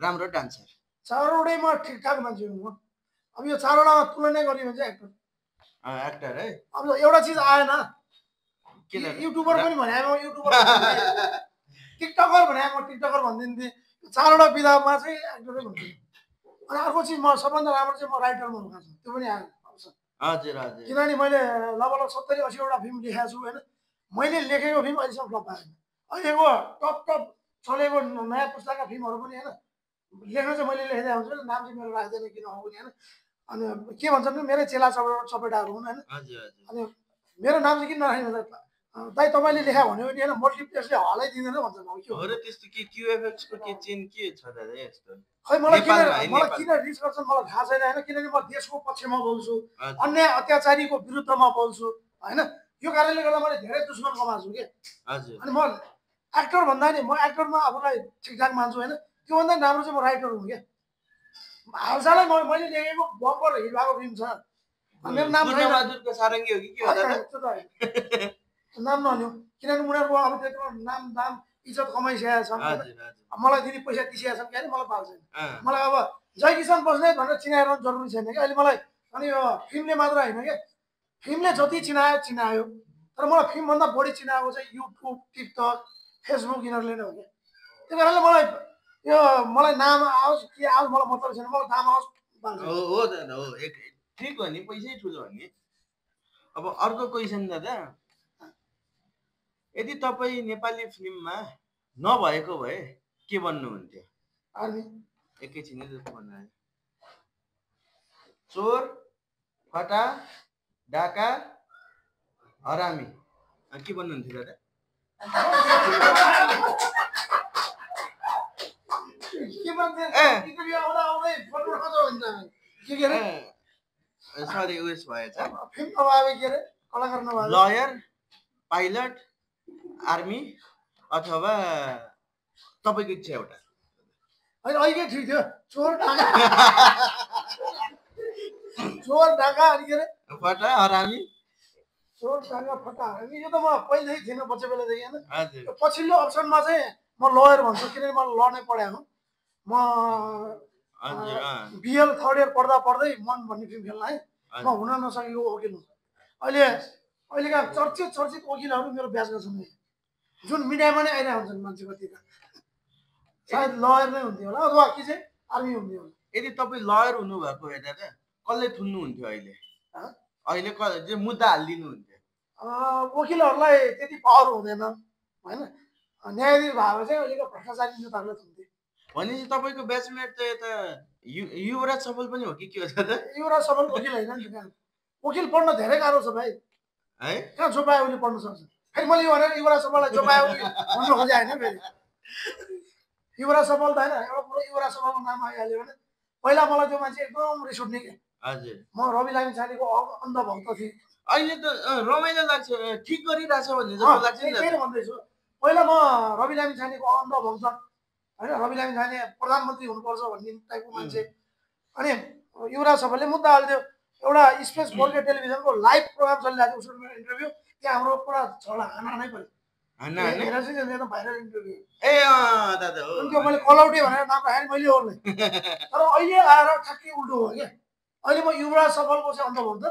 राम्रो डान्सर चारवटैमा ठिकठाक मान्छे हुनु अब यो चारवटामा तुलना गर्ने भने चाहिँ एक्टर है अब एउटा चिज आएन युट्युबर पनि भने म युट्युबर टिकटकर भने म टिकटकर भनिदिन्थेँ चारवटा विधामा चाहिँ एक्टरै भन्छु अनि अर्को चिज म सबभन्दा राम्रो चाहिँ म राइटरमा हुन सक्छु त्यो पनि आउँछ हजुर हजुर किनभने मैले लगभग 70-80वटा फिल्म लेखेको छु होइन मैले लेखेको फिल्म अहिलेसम्म फ्लप भएको छैन अहिलेको टप चलेको नयाँ पुस्ताका फिल्महरू पनि होइन लेख्न चाहिँ मैले लेख्दै आउँछु नाम चाहिँ मेरो राख्दैन किन हो पनि होइन अनि के भन्छन् मेरै चेला चपेटाहरू हुन् होइन अनि मेरो नाम चाहिँ किन नराख्नु दाइ तपाईँले लेखा भन्यो भने होइन मल्टिप्लेक्सले हलाइदिँदैन भन्छन् अब के हो र त्यस्तो के QFX को के चेन के छ दादा यस्तो खै मलाई किन रिस गर्छन् मलाई थाहा छैन होइन किनभने म देशको पक्षमा बोल्छु अन्याय अत्याचारीको विरुद्धमा बोल्छु होइन यो कारणले गर्दा मैले धेरै दुश्मन कमाएको छु कि अनि म एक्टर भन्दा नि म एक्टरमा आफूलाई ठिकठाक मान्छु होइन त्योभन्दा राम्रो चाहिँ म राइटर हुँ क्या हालसालै मैले लेखेको बम्पर हिट भएको फिल्म छ मेरो नाम बहादुरको सारङ्गी हो कि के हो दादा नाम नलिउँ किनभने उनीहरूको अब त्यत्रो नाम दाम इज्जत कमाइसकेका छन् मलाई दिदी पैसा दिइसकेका छन् क्या मलाई पाएको छैन मलाई अब जयकिशन बस्नेत भनेर चिनाइरहनु जरुरी छैन क्या अहिले मलाई अनि यो फिल्मले मात्र होइन क्या फिल्मले जति चिनायो तर मलाई फिल्मभन्दा बढी चिनाएको चाहिँ युट्युब टिकटक फेसबुक यिनीहरूले नै हो क्या त्यही कारणले मलाई यो मलाई नाम आओस् के आओस् मलाई मतलब छैन मलाई नाम आओस् हो दादा हो ठिक हो नि पैसै ठुलो हो नि अब अर्को क्वेसन दादा यदि तपाईँ नेपाली फिल्ममा नभएको भए के बन्नुहुन्थ्यो आर्मी एकैछिन भन्नु चोर फटा डाका हरामी के बन्नुहुन्थ्यो दादा सरी उयस भएछ लयर पाइलट आर्मी अथवा तपाईँको इच्छा एउटा अहिले ठिक थियो चोर ढाका अनि के अरे फटा हरामी चोर ढाका फटा हरामी यो त म पहिल्यै थिएन बच्चा बेलादेखि होइन पछिल्लो अप्सनमा चाहिँ म लयर भन्छु किनभने मैले ल नै पढाएको म BL थर्ड इयर पढ्दै मन भन्ने फिल्म खेल्न है म हुन नसकेको वकिल हुँ अहिलेका चर्चित वकिलहरू मेरो ब्याचका छन् जुन मिडियामा नै आइरहेको हुन्छन् मान्छे कति सायद लयर नै हुन्थ्यो होला अथवा कि चाहिँ आर्मी हुन्थ्यो होला यदि तपाईँ लयर हुनुभएको भए दादा कसले थुन्नुहुन्थ्यो अहिले मुद्दा हालिदिनु हुन्थ्यो वकिलहरूलाई त्यति पावर हुँदैन होइन न्यायाधीश भएर चाहिँ अहिलेको भ्रष्टाचारी नेताहरूले थुन्थे भनेपछि तपाईँको ब्याचमेट त यता युवराज सफल पनि हो कि के हो दादा युवराज सफल वकिल होइन नि त वकिल पढ्न धेरै गाह्रो छ भाइ है कहाँ जो पायो उसले पढ्न सक्छ फेरि मैले यो भनेर युवराज सफललाई जो पायो भन्नु खोजे होइन फेरि युवराज सफल त होइन एउटा पुरो युवराज सफलको नाम आइहाल्यो भने पहिला मलाई त्यो मान्छे एकदम रिस उठ्ने के हजुर म रवि लामिछानेको अन्धभक्त थिएँ अहिले त रमाइलो लाग्छ ठिक गरिरहेछ भन्ने जस्तो लाग्छ नि त्यही भन्दैछु पहिला म रवि लामिछानेको अन्धभक्त होइन रवि लामिछाने प्रधानमन्त्री हुनुपर्छ भन्ने टाइपको मान्छे अनि युवराज सफलले मुद्दा हाल्थ्यो एउटा स्पेस 4K टेलिभिजनको लाइभ प्रोग्राम चलिरहेको थियो उसको इन्टरभ्यू त्यहाँ हाम्रो पुरा छला हानै पर्यो एकदम भाइरल इन्टरभ्यू दादा हो त्यो मैले कलौटे भनेर नाम राखेँ मैले ओर्ने तर अहिले आएर ठ्याक्कै उल्टो हो क्या अहिले म युवराज सफलको चाहिँ अन्धभक्त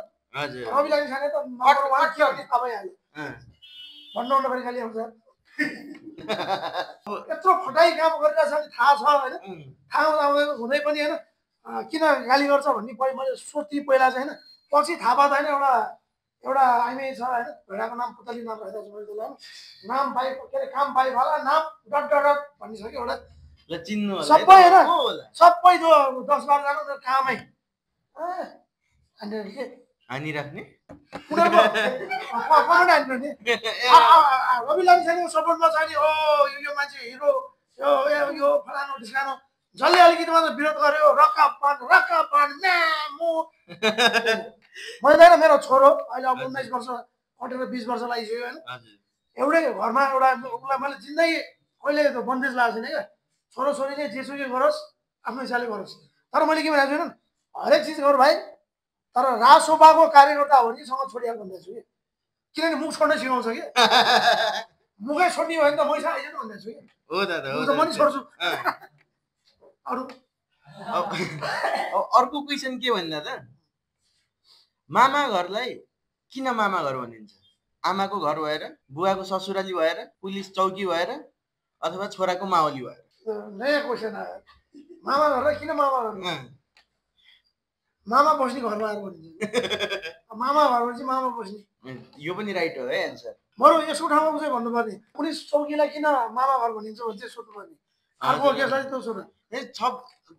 रवि लामिछाने त नम्बर 1 के हो थाहा भइहाल्यो भन्नुहुँदाखेरि खालि आउँछ यत्रो फटाइ काम गरिरहेछ भने थाहा छ होइन थाहा हुँदै पनि होइन किन गाली गर्छ भन्ने मैले सोच्थेँ पहिला चाहिँ होइन पछि थाहा पाउँदा होइन एउटा आइमै छ होइन भेडाको नाम पुतली नाम राखेको छु मैले त्यसलाई नाम बाई के अरे काम बाई होला नाम डट भन्ने छ कि एउटा सबै होइन सबै त्यो 10-12 जना कामै हानिराख्ने रवि लामिछानेको सपोर्टमा छ नि यो मान्छे हिरो यो फलानो ढिस्कानो जसले अलिकति मात्र विरोध गर्यो रक्का पान मैले मेरो छोरो अहिले अब 19 वर्ष कटेर 20 वर्ष लागिसक्यो होइन एउटै घरमा एउटा उसलाई मैले जिन्दगी कहिले त बन्देज लगाएको छैन क्या छोरोछोरीले जेसुकै गरोस् आफ्नो हिसाबले गरोस् तर मैले के भनेको छु हरेक चिज गर भाइ तर राजसभाको कार्यकर्ता हो भने सँग छोडिहाल भन्दैछु कि किनभने मुख छोड्न सिकाउँछ कि मुखै छोड्ने भयो भने त मैसा आइज भन्दैछु कि हो दादा हो म पनि छोड्छु अरू अर्को क्वेसन के भन्दा दादा मामा घरलाई किन मामा घर भनिन्छ आमाको घर भएर बुवाको ससुराली भएर पुलिस चौकी भएर अथवा छोराको मावली भएर नयाँ क्वेसन आयो मामा घरलाई किन मामा घर मामा बस्ने घरमा आएर भनिन्छ मामा घर भने चाहिँ मामा बस्ने यो पनि राइट हो है एन्सर बरु यसको ठाउँमा चाहिँ भन्नुपर्ने पुलिस चौकीलाई किन मामा घर भनिन्छ भने चाहिँ सोध्नुपर्ने अर्को केसलाई त्यो सोध्नु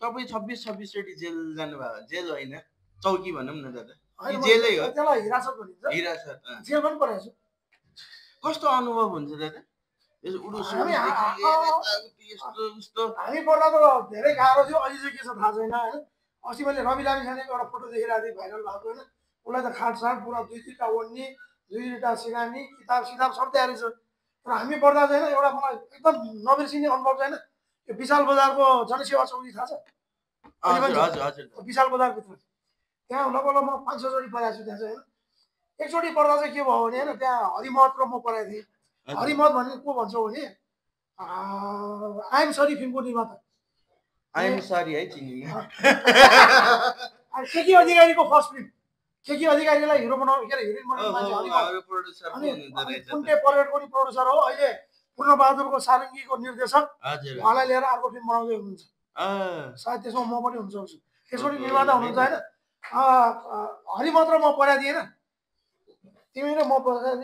तपाईँ 26 चोटि जेल जानुभयो जेल होइन चौकी भनौँ न दादा जेलै हो त्यसलाई हिरासत भनिन्छ हिरासत जेल पनि परेको छु कस्तो अनुभव हुन्छ दादा हामी पढ्दा त धेरै गाह्रो थियो अहिले चाहिँ के छ थाहा छैन होइन अस्ति मैले रवि लामिछानेको एउटा फोटो देखिरहेको थिएँ भाइरल भएको होइन उसलाई त खाटसाट पुरा 2-3टा ओढ्ने 2-3टा सिकाउने किताब सब तयारी छ तर हामी पढ्दा चाहिँ एउटा मलाई एकदम नबिर्सिने अनुभव छैन यो विशाल बजारको जनसेवा चौकी थाहा छ विशाल बजारभित्र त्यहाँ लगभग म 5-6 चोटि पढाएको छु त्यहाँ चाहिँ होइन एकचोटि पढ्दा चाहिँ के भयो भने होइन त्यहाँ हरिमहत र म पढाएको थिएँ हरिमहत भने को भन्छौ भने आइएम सरी फिल्मको निर्माता आइएम सरी है चिनी केकी अधिकारीको फर्स्ट फिल्म केकी अधिकारीलाई हिरो बनाउनु के अरे हिरोइन बनाउनु मान्छे अनि कुन्टे परेडको नि प्रोड्युसर हो अहिले पूर्णबहादुरको सारङ्गीको निर्देशक उहाँलाई लिएर अर्को फिल्म बनाउँदै हुनुहुन्छ सायद त्यसमा म पनि हुन सक्छु त्यसरी निर्माता हुनुहुन्छ होइन हरिमहत र म पढाएको थिएन तिमी र म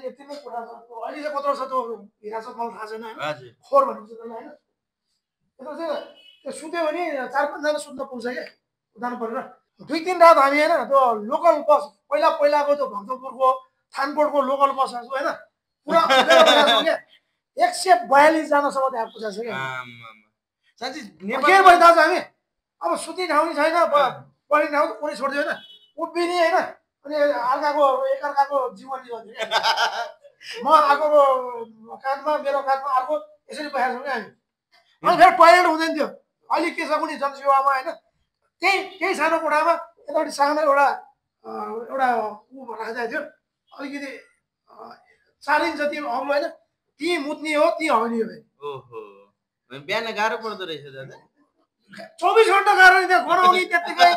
यति नै कुरा छ अहिले चाहिँ कत्रो छ त्यो हिरासत मलाई थाहा छैन होइन खोर भनिन्छ त्यसलाई होइन त्यो चाहिँ त्यो सुत्यो भने 4-5 जना सुत्न पुग्छ क्या उदाहरण परेर 2-3 रात हामी होइन त्यो लोकल बस पहिलाको त्यो भक्तपुरको थानकोटको लोकल बसहरू होइन पुरा 142 जनासम्म त्यहाँ पुगेको छ क्या के भइरहेको छ हामी अब सुत्ने ठाउँ नि छैन पढ्ने ठाउँ कुनै छोडिदियो होइन उभिने होइन अनि एकअर्काको जीवन लियो म अर्कोको काँधमा मेरो काँधमा अर्को यसरी बसेको छौँ क्या हामी अनि फेरि टोइलेट हुँदैन थियो अहिले के छ कुनै जनसेवामा होइन त्यही सानो कोठामा यतापट्टि सानो एउटा ऊ राखेको थियो अलिकति 4 इन्च जति अग्लो होइन ती मुत्ने हो ती हग्ने हो ओहो बिहान गाह्रो पर्दो रहेछ दादा 24 घण्टा गाह्रो नि त्यहाँ गराउने त्यत्तिकै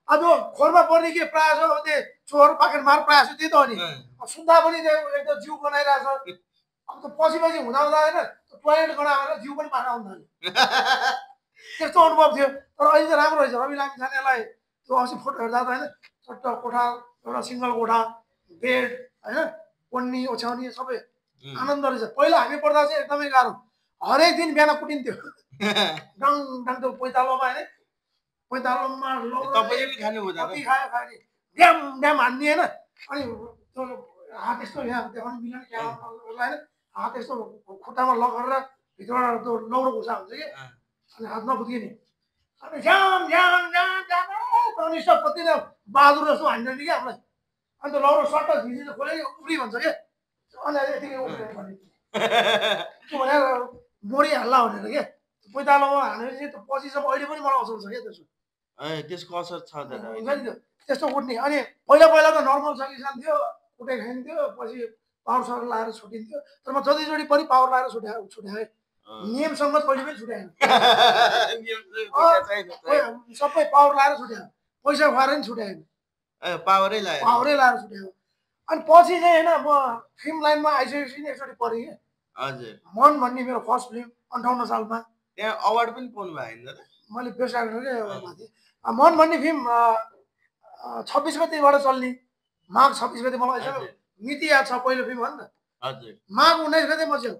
अब खोरमा पर्ने के प्रायः छ त्यो चोर पाकेट मार प्रायः छ त्यही त हो नि सुन्दा पनि एकदम जिउ बनाइरहेछ अब त पछि हुँदा होइन टोइलेट गराएर जिउ पनि पाखा हुँदैन त्यस्तो अनुभव थियो तर अहिले त राम्रो रहेछ रवि लामिछानेलाई त्यो अस्ति फोटो हेर्दा त होइन चट्ट कोठा एउटा सिङ्गल कोठा बेड होइन ओड्ने ओछ्याउने सबै आनन्द रहेछ पहिला हामी पढ्दा चाहिँ एकदमै गाह्रो हरेक दिन बिहान कुटिन्थ्यो डाङ त्यो पैतालोमा होइन पैतालोमा खायो ड्याम हान्ने होइन अनि त्यो हात यस्तो यहाँ देखाउनु मिलेन होइन हात यस्तो खुट्टामा लगाएर भित्रबाट त्यो लौरो घुसा हुन्छ कि अनि हात नफुत्किने अनि झ्याम अनि कति नै बहादुर जस्तो हान्दैन कि हामीलाई अनि त्यो लौरो सट्ट झिझिलो खोल्यो उफ्री भन्छ क्या अनि यतिकै उफ्रेर भने त्यो भनेर मोरी हाल्ला भनेर क्या पैतालोमा हानेर चाहिँ त्यो पछिसम्म अहिले पनि मलाई असल छ क्या त्यसको असर छ दादा त्यस्तो कुट्ने अनि पहिला त नर्मल सकी जान्थ्यो कुटे खाइन्थ्यो पछि पावर सर लाएर छुटिन्थ्यो तर म जतिचोटि पनि पावर लाएर छुट्याएँ नियमसँग कहिले पनि छुट्याएन सबै पावर लाएर छुट्यायो पैसा खुवाएर नि छुट्याएन पावरै लाएर छुट्यायो अनि पछि चाहिँ होइन म फिल्म लाइनमा आइसकेपछि एकचोटि पढेँ कि हजुर मन भन्ने मेरो फर्स्ट फिल्म 58 सालमा त्यहाँ अवार्ड पनि पाउनु भयो नि दादा मैले बेस्ट एक्टरकै अवार्ड थिएँ मन भन्ने फिल्म 26 गतेबाट चल्ने माघ 26 गते मलाई मिति याद छ पहिलो फिल्म हो नि त हजुर माघ 19 गते म चाहिँ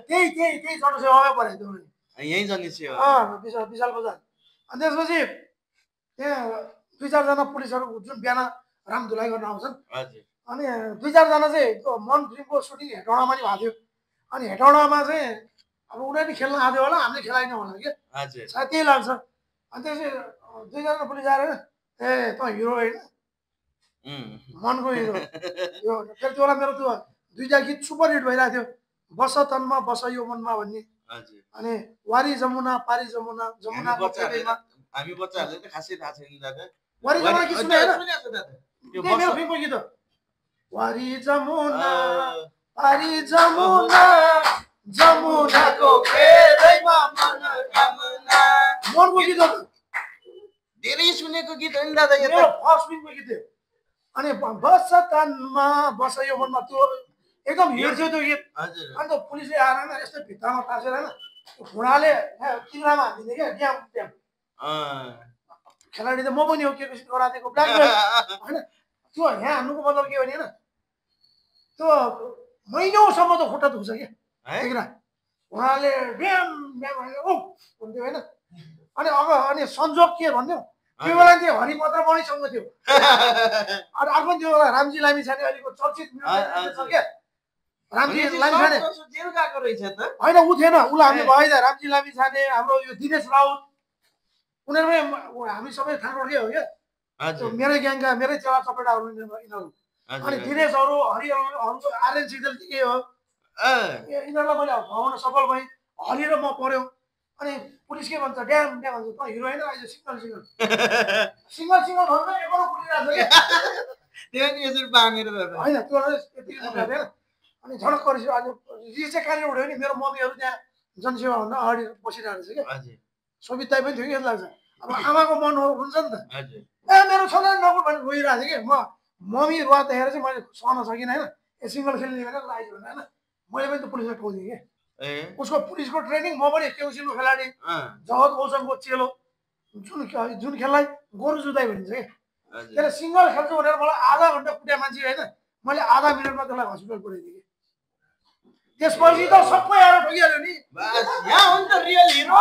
त्यही छोटो सेवामै परेको थियो यहीँ जाने सेवा विशाल बजार अनि त्यसपछि त्यहाँ 2-4 जना पुलिसहरू जुन बिहान राम धुलाइ गर्न आउँछन् अनि 2-4 जना चाहिँ त्यो मन फिल्मको सुटिङ हेटौँडामा नि भएको थियो अनि हेटौँडामा चाहिँ अब उनीहरूले खेल्न आएको होला हामीले खेलाइन होला क्या हजुर सायद त्यही लाग्छ। अनि त्यसपछि दुईजना पुलिस आएर ए त हिरो होइन मनको हिरो यो फेरि त्यो बेला मेरो त्यो दुईटा गीत सुपर हिट भइरहेको थियो, बस तनमा बस यो मनमा भन्ने, अनि वारी जमुना पारी जमुना जमुनाको फेदैमा। हामी बच्चाहरूले त खासै थाहा छैन दादा। वारी जमुना गीत सुने होइन? त्यो मेरो फिल्मको गीत हो। वारी जमुना पारी जमुना जमुनाको फेदैमा मनको गीत हो। धेरै सुनेको गीत हो नि दादा यो। मेरो फर्स्ट फिल्मको गीत थियो। अनि बस तनमा बस यो मनमा त्यो एकदम हिट थियो त्यो गीत। हजुर अनि त पुलिसले आएर होइन यस्तो भित्तामा टाँसेर होइन घुँडाले तिङ्रामा हानिदिने क्या ड्याम ड्याम। खेलाडी त म पनि हो के किसिम गराएको ब्ल्याक बेल्ट होइन। त्यो यहाँ हान्नुको मतलब के हो भने होइन त्यो महिनौसम्म त खुट्टा दुख्छ क्या तिङ्रा घुँडाले ड्याम ड्याम ओ हुन्थ्यो होइन। अनि अनि संजोग के भन्थ्यो त्यो बेला चाहिँ हरिपत्र मणिसँग थियो। अनि अर्को त्यो बेला रामजी लामी छाने अहिलेको चर्चित छ क्या रामजी लामी छाने जेल गएको रहेछ त होइन ऊ थिएन उसलाई हामीले भयो त रामजी लामी छाने हाम्रो यो दिनेश राउत उनीहरूमै हामी सबै खानकोटकै हो क्या मेरै ग्याङका मेरै चेला चपेटाहरू यिनीहरू। अनि दिनेशहरू हरिहरू आर्यन सिग्देल के हो यिनीहरूलाई मैले भगाउन सफल भएँ। हरि र म पऱ्यो अनि पुलिस के भन्छ ड्याम ड्याम भन्छ त हिरो होइन अहिले सिङ्गल सिङ्गल सिङ्गल सिङ्गल भन्दा एकरो फुटिरहेको छ त्यो नि यसरी बाँधेर दादा होइन त्यो यतिकै फुटाएको थिएन। अनि झडक्क रिस आज रिस चाहिँ कहाँनिर उठ्यो भने मेरो मम्मीहरू त्यहाँ जनसेवाभन्दा अगाडि बसिरहेको रहेछ क्या सोभित दाइ पनि थियो कि जस्तो लाग्छ। अब आमाको मन हुन्छ नि त ए मेरो छोरा नगुल भनेर रोइरहेको थियो कि म मम्मी रुवा देखेर चाहिँ मैले सहन सकिनँ होइन ए सिङ्गल खेल्ने भनेर लाग्यो भने होइन मैले पनि त पुलिसलाई ठोकिदिएँ कि उसको पुलिसको ट्रेनिङ म पनि केउसिलको खेलाडी जगत गौतमको चेलो जुन खेललाई गोरु जुदाई भनिन्छ कि त्यसले सिङ्गल खेल्छु भनेर मलाई आधा घन्टा कुट्या मान्छे होइन मैले आधा मिनटमा त्यसलाई हस्पिटल पुऱ्याइदिएँ कि त्यसपछि त सबै आएर ठोकिहाल्यो नि यहाँ हो नि त रियल हिरो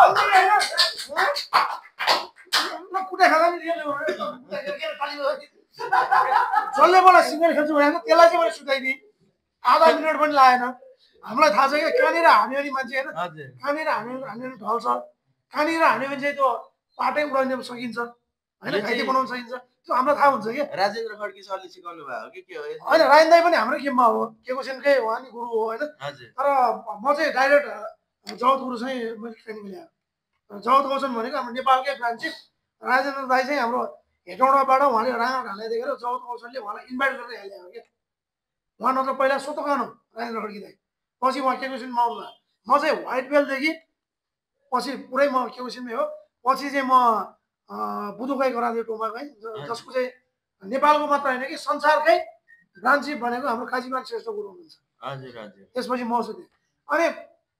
कुट्या खाँदा नि रियल जसले मलाई सिङ्गल खेल्छु भनेको त्यसलाई चाहिँ मैले सुताइदिएँ आधा मिनट पनि लागेन। हामीलाई थाहा छ क्या कहाँनिर हान्यो भने मान्छे होइन कहाँनिर हान्यो भने ढल्छ कहाँनिर हान्यो भने चाहिँ त्यो पाटै उडाउन सकिन्छ होइन घाइते बनाउन सकिन्छ त्यो हामीलाई थाहा हुन्छ क्या। राजेन्द्र खड्की सरले सिकाउनु भयो कि के हो होइन रायन दाई पनि हाम्रै गेममा हो केकोसेनकै उहाँ नि गुरु हो होइन तर म चाहिँ डाइरेक्ट जगत गुरुसँगै मैले ट्रेनिङ ल्याएँ। जगत गौतम भनेको हाम्रो नेपालकै फ्रेन्डसिप राजेन्द्र दाई चाहिँ हाम्रो हेटौँडाबाट उहाँले राँगा ढालेर देखेर जगत गौतमले उहाँलाई इन्भाइट गरेर ल्याएको क्या। उहाँ नत्र पहिला सोतोकान हो राजेन्द्र खड्की दाई पछि उहाँ केकोसिनमा आउनुभयो। म चाहिँ व्हाइट बेल्टदेखि पछि पुरै म केकोसिनमै हो पछि चाहिँ म बुधुकाई गरादियो टोमाको है जसको चाहिँ नेपालको मात्र होइन कि संसारकै ब्रान्चिप भनेको हाम्रो काजीमान श्रेष्ठ गुरु हुनुहुन्छ। त्यसपछि म छु त्यो अनि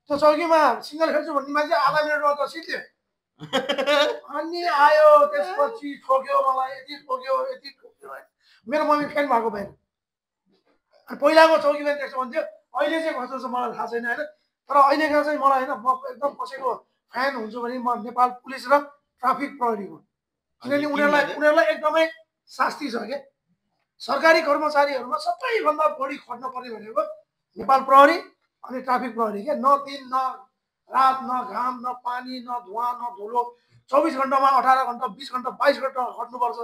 त्यो चौकीमा सिङ्गल खेल्छु भन्ने मान्छे आधा मिनटमा त सिद्धि अनि आयो त्यसपछि ठोक्यो मलाई यति ठोक्यो मेरो मम्मी फ्यान भएको भएन। अनि पहिलाको चौकीमा त्यस्तो भन्थ्यो अहिले चाहिँ कस्तो छ मलाई थाहा छैन होइन तर अहिलेको चाहिँ मलाई होइन म एकदम कसैको फ्यान हुन्छु भने म नेपाल पुलिस र ट्राफिक प्रहरीको किनभने उनीहरूलाई एकदमै शास्ति छ क्या। सरकारी कर्मचारीहरूमा सबैभन्दा बढी खट्न पर्ने भनेको नेपाल प्रहरी अनि ट्राफिक प्रहरी क्या। न दिन न रात न घाम न पानी न धुवा न धुलो 24 घन्टामा 18 घन्टा 20 घन्टा 22 घन्टा खट्नुपर्छ।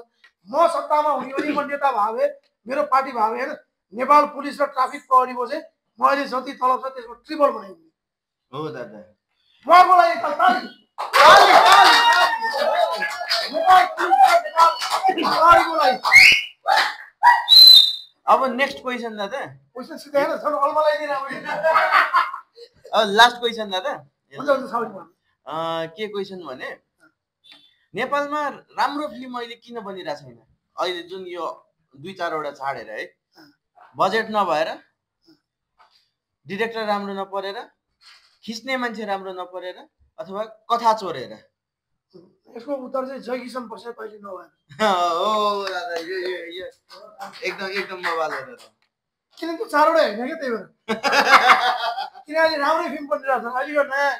म सत्तामा हुने भने म नेता भावे मेरो पार्टी भावे होइन नेपाल पुलिस र ट्राफिक प्रहरीको चाहिँ मैले जति तलब छ त्यसको ट्रिपल बनाइदिने हो दादा। उहाँको लागि अब नेक्स्ट क्वेसन दादा क्वेसन सिधै हैन सर अलमलाइदिन अब लास्ट क्वेसन दादा हुन्छ के क्वेसन भने नेपालमा राम्रो फिल्म अहिले किन बनिरहेको छैन अहिले जुन यो 2-4 वटा छाडेर है बजेट नभएर डिरेक्टर राम्रो नपरेर खिच्ने मान्छे राम्रो नपरेर अथवा कथा चोरेर यसको उत्तर चाहिँ जय किशन प्रसाद अहिले नभएर हो दादा यो एकदम बवाल हो दादा किनकि 4 वटा हैन के त्यही भएर किनकि राम्रै फिल्म बनिरहेको छ अहिले यो नयाँ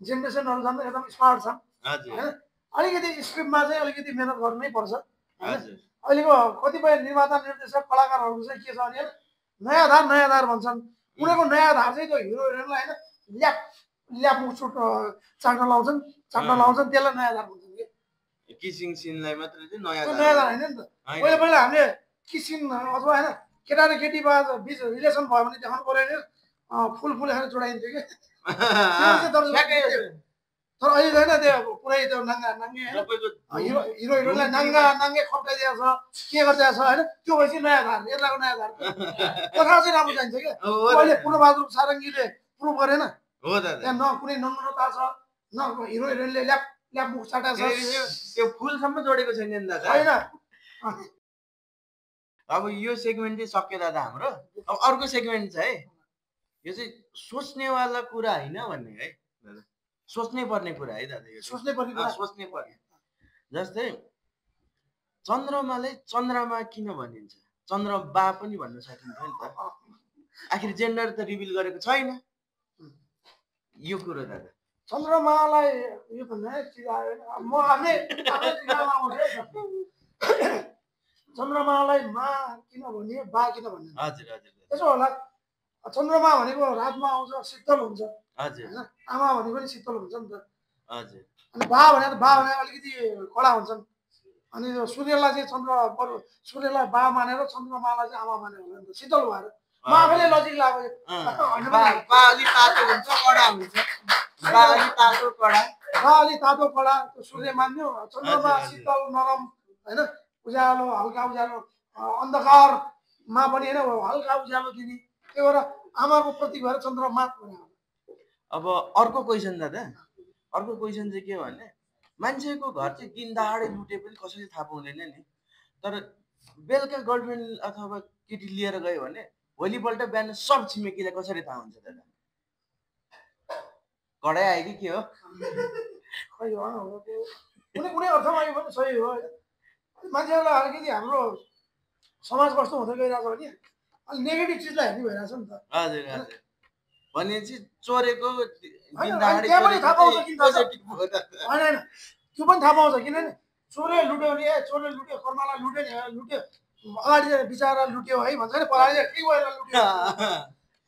जेनेरेसनहरु झन् एकदम स्मार्ट छ हजुर हैन अलिकति स्क्रिप्टमा चाहिँ अलिकति मेहनत गर्नै पर्छ हजुर अहिलेको कतिपय निर्माता निर्देशक कलाकारहरु चाहिँ के छ भने नयाँ धार भन्छन् उनीहरुको नयाँ धार चाहिँ त्यो हिरो हिरोइनलाई हैन ल्याप ल्यापमुख सुट चाट्न लाउँछन् त्यसलाई नयाँ धार भन्छन् कि किसिङ सिनलाई मात्रै चाहिँ नयाँ धार होइन नि त पहिला पहिला हामीले किसिङ अथवा होइन केटा र केटी बिच रिलेसन भयो भने देखाउनु पर्यो नि फुल हेरेर जोडाइन्थ्यो कि तर अहिले होइन त्यो पुरै त्यो नाङ्गे हिरो हिरोइनलाई नाङ्गे खप्टाइदिएको छ के गरिदिएको छ होइन त्यो भएपछि नयाँ धार यताको नयाँ धार कथा चाहिँ राम्रो चाहिन्छ क्या अहिले पूर्णबहादुर सारङ्गीले प्रुभ गरेन त्यहाँ न कुनै नम्रता छ न हिरो हिरोइनले ल्याप मुख चाटा छ त्यो फुलसम्म जोडेको छैन नि दादा होइन अब यो सेगमेन्ट चाहिँ सक्यो दादा हाम्रो अब अर्को सेगमेन्ट छ है यो चाहिँ सोच्नेवाला कुरा होइन भन्ने है दादा सोच्नै पर्ने कुरा है दादा यो सोच्नै पर्ने जस्तै चन्द्रमालाई चन्द्रमा किन भनिन्छ चन्द्रमा पनि भन्न सकिन्छ नि त आखिर जेन्डर त रिभिल गरेको छैन यो कुरो दादा चन्द्रमालाई यो भन्दा म आफै चन्द्रमालाई मा किन भन्ने बा किन भन्ने हजुर त्यसो होला चन्द्रमा भनेको रातमा आउँछ शीतल हुन्छ हजुर हैन आमा भनेको पनि शीतल हुन्छ नि त हजुर अनि बा भने अलिकति कडा हुन्छन् अनि यो सूर्यलाई चाहिँ सूर्यलाई बा मानेर चन्द्रमालाई चाहिँ आमा मानेर होला नि त शीतल भएर म आफैले लजिक लाग्यो बा अलि तातो हुन्छ कडा हुन्छ बा अलि तातो कडा सूर्य मान्यो चन्द्रमा शीतल नरम हैन उज्यालो हल्का उज्यालो अन्धकारमा पनि होइन हल्का उज्यालो दिने त्यही भएर आमाको प्रतीक भएर चन्द्रमा अब अर्को क्वेसन दादा अर्को क्वेसन चाहिँ के भने मान्छेको घर चाहिँ दिन दहाडै लुटे पनि कसैले थाहा पाउँदैन नि तर बेलुका गर्लफ्रेन्ड अथवा केटी लिएर गयो भने भोलिपल्ट बिहान सब छिमेकीलाई कसरी थाहा हुन्छ दादा कडै आयो कि के हो खै कुनै अर्थमा यो पनि सही हो मान्छेहरूलाई अलिकति हाम्रो समाज कस्तो हुँदै गइरहेको छ भने अलिक नेगेटिभ चिजलाई हेर्ने भइरहेछ नि त हजुर हजुर भनेपछि चोरेको होइन त्यो पनि थाहा पाउँछ किनभने चोरले लुट्यो भने चोरले लुट्यो कर्मालाई लुट्यो अगाडि बिचारा लुट्यो है भन्छ नि पछाडि के भएर लुट्यो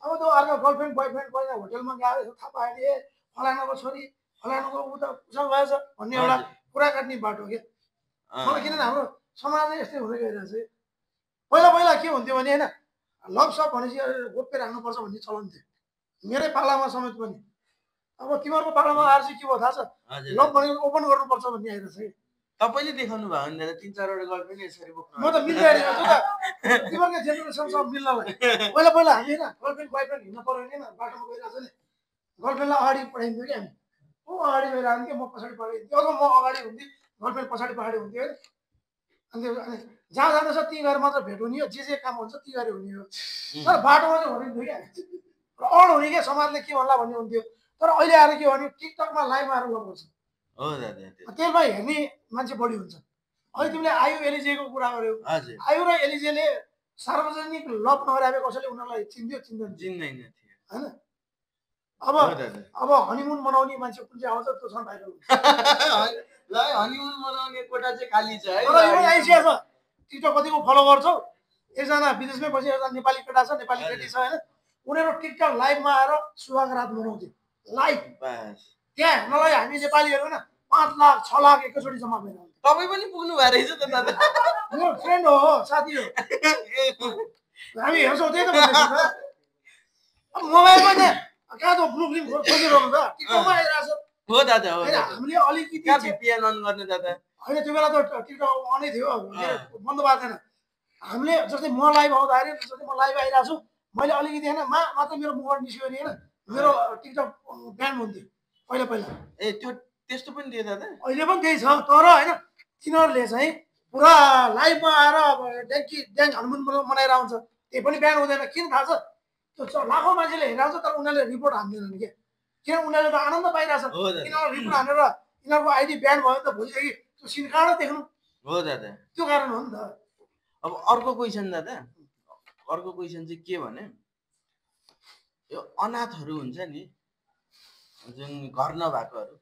अब त्यो अर्को गर्लफ्रेन्ड बोयफ्रेन्ड पहिला होटेलमा गएर थाहा पायो भने फलानाको छोरी फलानाको ऊ त कुशल भएछ भन्ने एउटा कुरा काट्ने बाटो के मलाई किनभने हाम्रो समाज यस्तै हुँदै गइरहेको छ पहिला के हुन्थ्यो भने होइन लभ सप भनेपछि गोप्य राख्नुपर्छ भन्ने चलन थियो मेरै पालामा समेत पनि अब तिमीहरूको पालामा आएर चाहिँ के भयो थाहा छ लभ भनेको ओपन गर्नुपर्छ भन्ने आइरहेछ कि तपाईँले देखाउनु भयो भने दादा 3-4 वटा गर्लफ्रेन्ड यसरी बोक्नु म त मिल्दैन तिमीहरूको जेनेरेसनसँग मिल्नलाई पहिला हामी होइन गर्लफ्रेन्ड बोयफ्रेन्ड हिँड्न पर्यो नि बाटोमा गइरहेको छ नि गर्लफ्रेन्डलाई अगाडि पठाइन्थ्यो कि हामी ऊ अगाडि गइरहेको कि म पछाडि पठाइदिन्थेँ अथवा म अगाडि हुन्थेँ गर्लफ्रेन्ड पछाडि हुन्थ्यो होइन अनि जहाँ जाँदैछ ती गएर मात्र भेट हुने हो जे काम हुन्छ ती गरी हुने हो तर बाटोमा चाहिँ हुँदैन थियो क्या अड हुने क्या समाजले के भन्ला भन्ने हुन्थ्यो तर अहिले आएर के भन्यो टिकटकमा लाइभ आएर लभ गर्छ त्यसमा हेर्ने मान्छे बढी हुन्छ अहिले तिमीले आयु एलिजेको कुरा गर्यौ आयु र एलिजेले सार्वजनिक लभ नगरे कसैले उनीहरूलाई चिन्दैन होइन अब हनीमुन मनाउने मान्छे कुन चाहिँ आउँछ त्यो छ भाइरल हनीमुन मनाउने कोटा चाहिँ खाली छ है आइसकेको छ टिकटक कतिको फलो गर्छौ एकजना विदेशमै बसी एकजना नेपाली केटा छ नेपाली केटी छ होइन उनीहरू टिकटक लाइभमा आएर सुहाग रात मनाउँथ्यो लाइभ त्यहाँ हेर्नलाई हामी नेपालीहरू होइन 5 लाख 6 लाख एकैचोटि जम्मा भएर तपाईँ पनि पुग्नु भएर रहेछ त दादा मेरो फ्रेन्ड हो साथी हो हामी हेर्छौँ त्यही त भन्दैछु अब मोबाइलमा चाहिँ कहाँ त ब्लू फिल्म खोजिरहनु त टिकटकमा आइरहेछ हो दादा हो हामीले अलिकति VPN अन गर्ने दादा होइन त्यो बेला त टिकटक अनै थियो बन्द भएको थिएन हामीले जस्तै म लाइभ आउँदाखेरि जस्तै म लाइभ आइरहेको छु मैले अलिकति होइन मात्र मेरो मुखबाट निस्क्यो भने होइन मेरो टिकटक ब्यान हुन्थ्यो पहिला ए त्यो त्यस्तो पनि थियो दादा अहिले पनि त्यही छ तर होइन तिनीहरूले चाहिँ पुरा लाइभमा आएर ड्याङ हनुमान मनाएर आउँछ त्यही पनि ब्यान हुँदैन किन थाहा छ त्यो लाखौँ मान्छेले हेरिरहेको छ तर उनीहरूले रिपोर्ट हान्दैनन् क्या किन उनीहरूले त आनन्द पाइरहेछ यिनीहरू रिपोर्ट हानेर यिनीहरूको आइडी ब्यान भयो भने त भोलिदेखि त्यो सिन कहाँ देख्नु हो दादा त्यो कारण हो नि त अब अर्को क्वेसन दादा अर्को क्वेसन चाहिँ के भने यो अनाथहरू हुन्छ नि जुन घर नभएकोहरू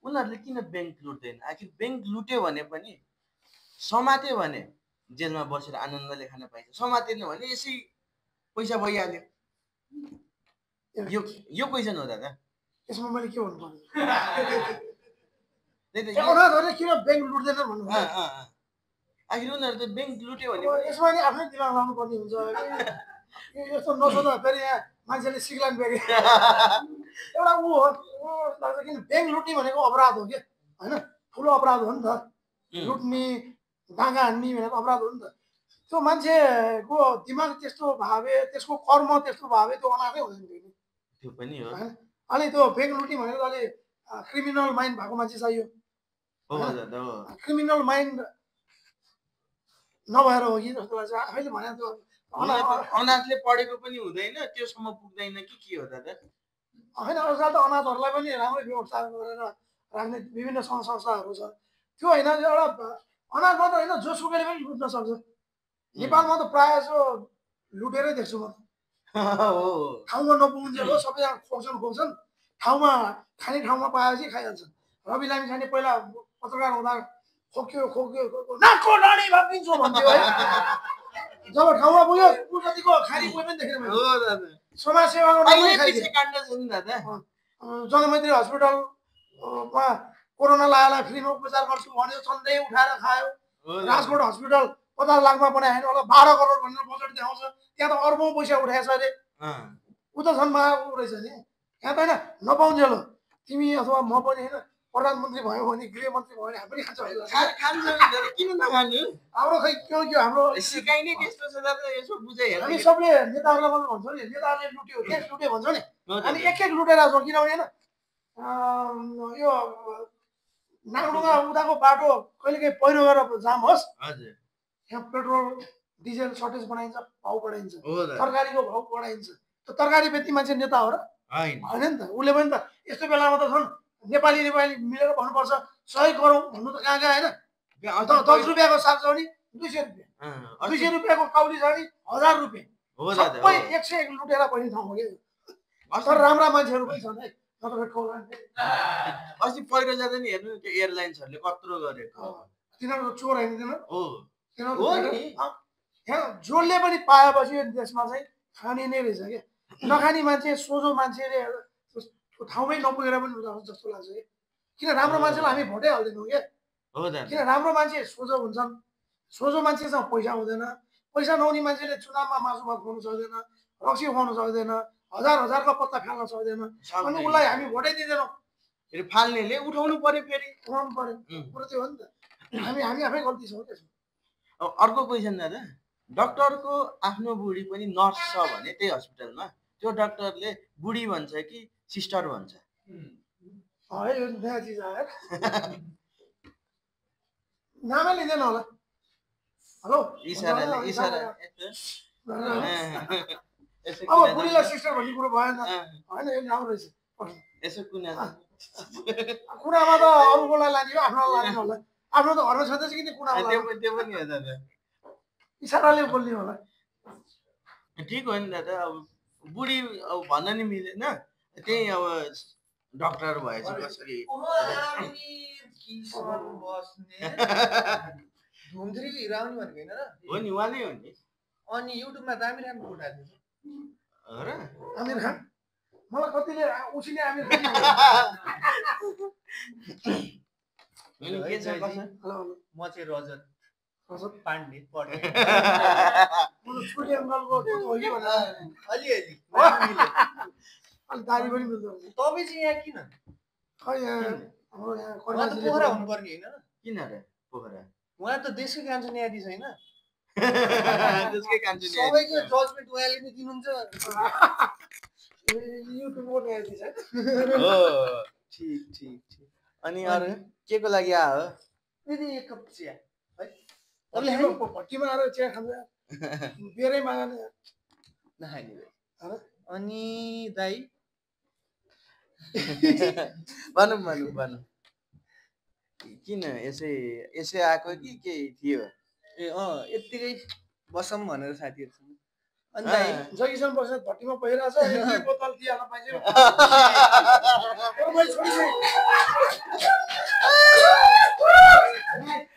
उनीहरूले किन ब्याङ्क लुट्दैन आखिर ब्याङ्क लुट्यो भने पनि समात्यो भने जेलमा बसेर आनन्दले खान पाइन्छ समातेन भने यसै पैसा भइहाल्यो यो क्वेसन हो दादा यसमा मैले के भन्नु पर्यो अनाथहरूले किन ब्याङ्क लुट्दैन भन्नु आखिर उनीहरू त ब्याङ्क लुट्यो भने यसमा नि आफ्नै दिमाग लाउनु पर्ने हुन्छ यस्तो नसोध्दा फेरि यहाँ मान्छेले सिक्लान फेरि एउटा ऊ हो लाग्छ किन ब्याङ्क लुट्ने भनेको अपराध हो क्या होइन ठुलो अपराध हो नि त लुट्ने डाँगा हान्ने भनेको अपराध हो नि त त्यो मान्छेको दिमाग त्यस्तो भावे त्यसको कर्म त्यस्तो भावे त्यो अनाथै हुँदैन त्यो पनि हो अनि त्यो ब्याङ्क लुट्ने भनेको अलि क्रिमिनल माइन्ड भएको मान्छे चाहियो क्रिमिनल माइन्ड नभएर हो कि जस्तो लाग्छ आफैले भने त्यो अनाथले पढेको पनि हुँदैन त्योसम्म पुग्दैन कि के हो दादा होइन अझ त अनाथहरूलाई पनि राम्रै व्यवस्था गरेर राख्ने विभिन्न सङ्घ संस्थाहरू छ त्यो होइन एउटा अनाथ मात्र होइन जोसुकैले पनि लुट्न सक्छ नेपालमा त प्रायः जसो लुटेरै देख्छु म ठाउँमा नपुग्छ हो सबैजना खोज्छन् ठाउँमा खाने ठाउँमा पाएपछि खाइहाल्छन् रवि लामी खाने पहिला पत्रकार हुँदा खोक्यो नाकको डाँडी भापिन्छ भन्थ्यो है जब ठाउँमा पुग्यो कुटको खाने कोही पनि देखेन समाजसेवा जनमैत्री हस्पिटलमा कोरोना लागेलाई फ्रीमा उपचार गर्छु भन्यो सधैँ उठाएर खायो राजकोट हस्पिटल 50 लाखमा बनायो होला 12 करोड भनेर बजेट देखाउँछ त्यहाँ त अर्बौं पैसा उठाएछ अरे उ त झन् महाको रहेछ नि यहाँ त होइन नपाउन्जेल तिमी अथवा म पनि होइन प्रधानमन्त्री भयो भने गृहमन्त्री भयो भने हामी पनि खान्छ किन नखाने हाम्रो खै के हाम्रो सिकाइनै त्यस्तो छ दादा यसो बुझाइहाल्नु हामी सबले नेताहरूलाई मात्र भन्छौँ नि नेताहरूले लुट्यो देश लुट्यो भन्छौँ नि हामी एक लुटेर छौँ किनभने होइन यो नागडुङ्गा उताको बाटो कहिलेकाहीँ पहिरो गएर जाम होस् हजुर यहाँ पेट्रोल डिजेल सर्टेज बनाइन्छ भाउ बढाइन्छ तरकारीको भाउ बढाइन्छ त्यो तरकारी बेच्ने मान्छे नेता हो र होइन नि त उसले पनि त यस्तो बेलामा त छन् नेपाली मिलेर भन्नुपर्छ 100 करोड भन्नु त कहाँ होइन 10 रुपियाँको साग छ भने 200 रुपियाँ 200 रुपियाँको काउली छ भने 1000 रुपियाँ सबै 101 लुटेर बहिनी ठाउँ हो कि तर राम्रा मान्छेहरू पनि छन् है अस्ति पहिरो जाँदा नि हेर्नु त्यो एयरलाइन्सहरूले कत्रो गरेको तिनीहरू चोर होइन तिनीहरू यहाँ जसले पनि पाएपछि देशमा चाहिँ खाने नै रहेछ क्या नखाने मान्छे सोझो मान्छेले ठाउँमै नपुगेर पनि जस्तो लाग्छ कि किन राम्रो मान्छेलाई हामी भोटै हाल्दैनौँ क्या किन राम्रो मान्छे सोझो हुन्छन् सोझो मान्छेसँग पैसा हुँदैन पैसा नहुने मान्छेले चुनावमा मासु भात खुवाउनु सक्दैन रक्सी खुवाउनु सक्दैन हजारको पत्ता फाल्न सक्दैन अनि उसलाई हामी भोटै दिँदैनौँ फेरि फाल्नेले उठाउनु पर्यो फेरि उठाउनु पर्यो कुरो त्यो हो नि त हामी आफै गल्ती छौँ त्यसमा अर्को क्वेसन दादा डक्टरको आफ्नो बुढी पनि नर्स छ भने त्यही हस्पिटलमा त्यो डक्टरले बुढी भन्छ कि सिस्टर भन्छ है यो नयाँ चिज आयो नामै लिँदैन होला हेलो इसारा अब बुढीलाई सिस्टर भन्ने कुरो भएन होइन यो राम्रो रहेछ यसो कुना कुनामा त अरूकोलाई लाने हो आफ्नो लाने होला आफ्नो त घरमा छँदैछ कि कुनामा त्यो पनि हो दादा इसाराले बोल्ने होला ठिक हो नि दादा अब बुढी अब भन्न नि मिलेन त्यही अब डक्टर भएछ कसरी धुमथ्री हिराउनी भनेको होइन र हो नि उहाँ नै हो नि अनि युट्युबमा दामी राम्रो उठाएको हो र आमिर खान मलाई कतिले उसिने आमिर खान के छ कसो म चाहिँ रजत पाण्डे पढ्ने छोरी अङ्कलको हो कि भनेर अलिअलि अलि दारी पनि मिल्दो तपाईँ चाहिँ यहाँ किन खै यहाँ हाम्रो यहाँ पोखरा हुनुपर्ने होइन किन र पोखरा उहाँ त देशकै कान्छो न्यायाधीश होइन त्यसकै कान्छो सबैको जजमेन्ट उहाँले नै दिनुहुन्छ युट्युबको न्यायाधीश है हो ठीक अनि अरू के को लागि आयो दिदी एक कप चिया भट्टीमा आएर चिया खान्छ बेरै माग्ने नखाने अनि दाइ भनौँ किन यसै आएको कि के थियो ए यत्तिकै बसौँ भनेर साथीहरूसँग अनि दाइ जगिसम्म बसेर भट्टीमा पहिरहेछ बोतल दिइहाल्न पाइन्छ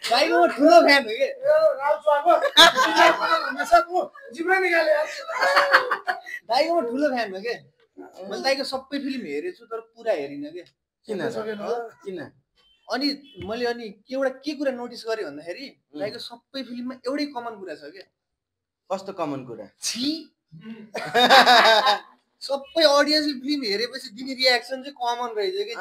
दाइको ठुलो फ्यान हो कि दाइको ठुलो फ्यान हो कि मैले दाइको सबै फिल्म हेरेछु तर पुरा हेरिनँ के किन अनि मैले के कुरा नोटिस गरेँ भन्दाखेरि दाइको सबै फिल्ममा एउटै कमन कुरा छ के कस्तो कमन कुरा छि सबै अडियन्सले फिल्म हेरेपछि दिने रियाक्सन चाहिँ कमन रहेछ कि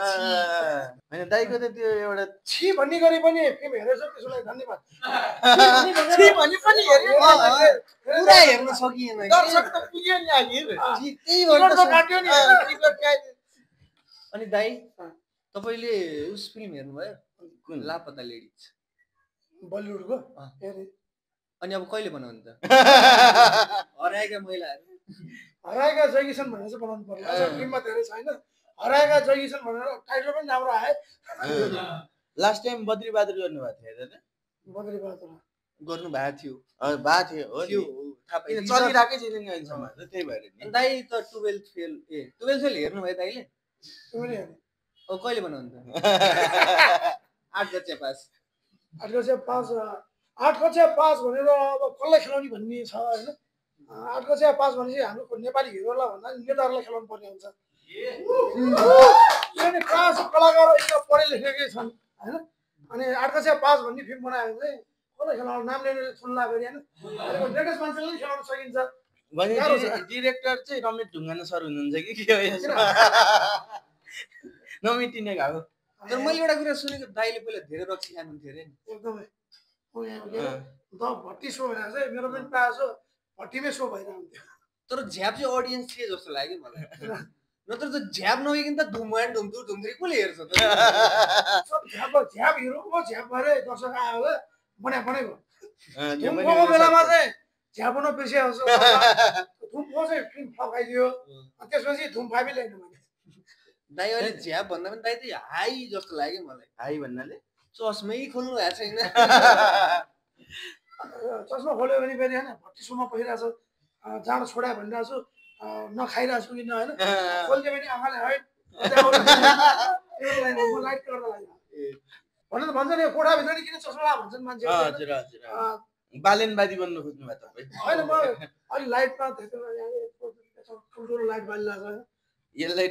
हैन दाइको त त्यो एउटा छि भन्ने गरी पनि फिल्म हेरेछ त्यसलाई धन्यवाद छि भन्ने पनि हेर्यो पुरा हेर्न सकिएन दर्शक त पुग्यो नि आखिर त्यही भएर त काट्यो नि अनि दाइ तपाईले उस फिल्म हेर्नुभयो कुन लापता लेडिज बलिउडको हेरे अनि अब कहिले बनाउने त हराएका महिलाहरू हराएका जगिसन भनेर चाहिँ बनाउनु पर्यो अझ फिल्ममा धेरै छैन हराएका जगिसन भनेर टाइटल पनि राम्रो आयो लास्ट टाइम बद्रीबहादुर गर्नुभएको थियो दादा बद्रीबहादुर गर्नु भएको थियो भएको थियो हो थाहा पाएँ चलिरहेकै छैन नि अहिलेसम्म त्यही भएर नि दाइ त 12th फेल हेर्नु भयो दाइले तिमीले हेर्ने अब कहिले बनाउनु त 8 कक्षा पास 8 कक्षा पास 8 कक्षा पास भनेर अब कसलाई खेलाउने भन्ने छ होइन 8 कक्षा पास भनेपछि हाम्रो नेपाली हिरोलाई भन्दा नेताहरूलाई खेलाउनु पर्ने हुन्छ किनभने प्रायः जसो कलाकारहरू पढे लेखेकै छन् होइन अनि 8 कक्षा पास भन्ने फिल्म बनायो भने चाहिँ कसलाई खेलाउनु नाम लिने सुन्ला गरी होइन लेटेस्ट मान्छेलाई खेलाउन सकिन्छ भने डिरेक्टर चाहिँ रमेश ढुङ्गाना सर हुनुहुन्छ कि के हो यसमा नमिटिने घाउ तर मैले एउटा कुरा सुनेको दाइले पहिला धेरै रक्सी खानुहुन्थ्यो अरे नि एकदमै भट्टी सो भनेर चाहिँ मेरो पनि प्रायः जसो भट्टीमै सो भइरहन्थ्यो तर झ्याप चाहिँ अडियन्स थिए जस्तो लाग्यो मलाई नत्र त झ्याप नभइकन त धुमवान धुमधुर धुमधुरी कसले हेर्छ त झ्याप हिरोको झ्याप भएर दर्शक आयो होला बनाएको धुमको बेलामा चाहिँ झ्याप हुन बिर्सिया हुन्छ धुमको चाहिँ फिल्म फकाइदियो त्यसपछि धुम फाइभै ल्याइनु भने दाइ अहिले झ्याप भन्दा पनि दाइ चाहिँ हाई जस्तो लाग्यो मलाई हाई भन्नाले चस्मै खोल्नु भएको छैन चस्मा खोल्यो भने फेरि होइन भट्टी सोमा पहिरहेको छ जाँड छोडा भनिरहेको छु नखाइरहेको छु किन होइन खोल्यो भने आँखाले हाइट लाइट गर्दा लाग्यो भन्छ नि कोठाभित्र नि किन चस्मा भन्छन् मान्छे हजुर हजुर बालेनवादी बन्नु खोज्नु भयो तपाईँ होइन म अलि लाइटमा ठुल्ठुलो लाइट बालिरहेको छ यसलाई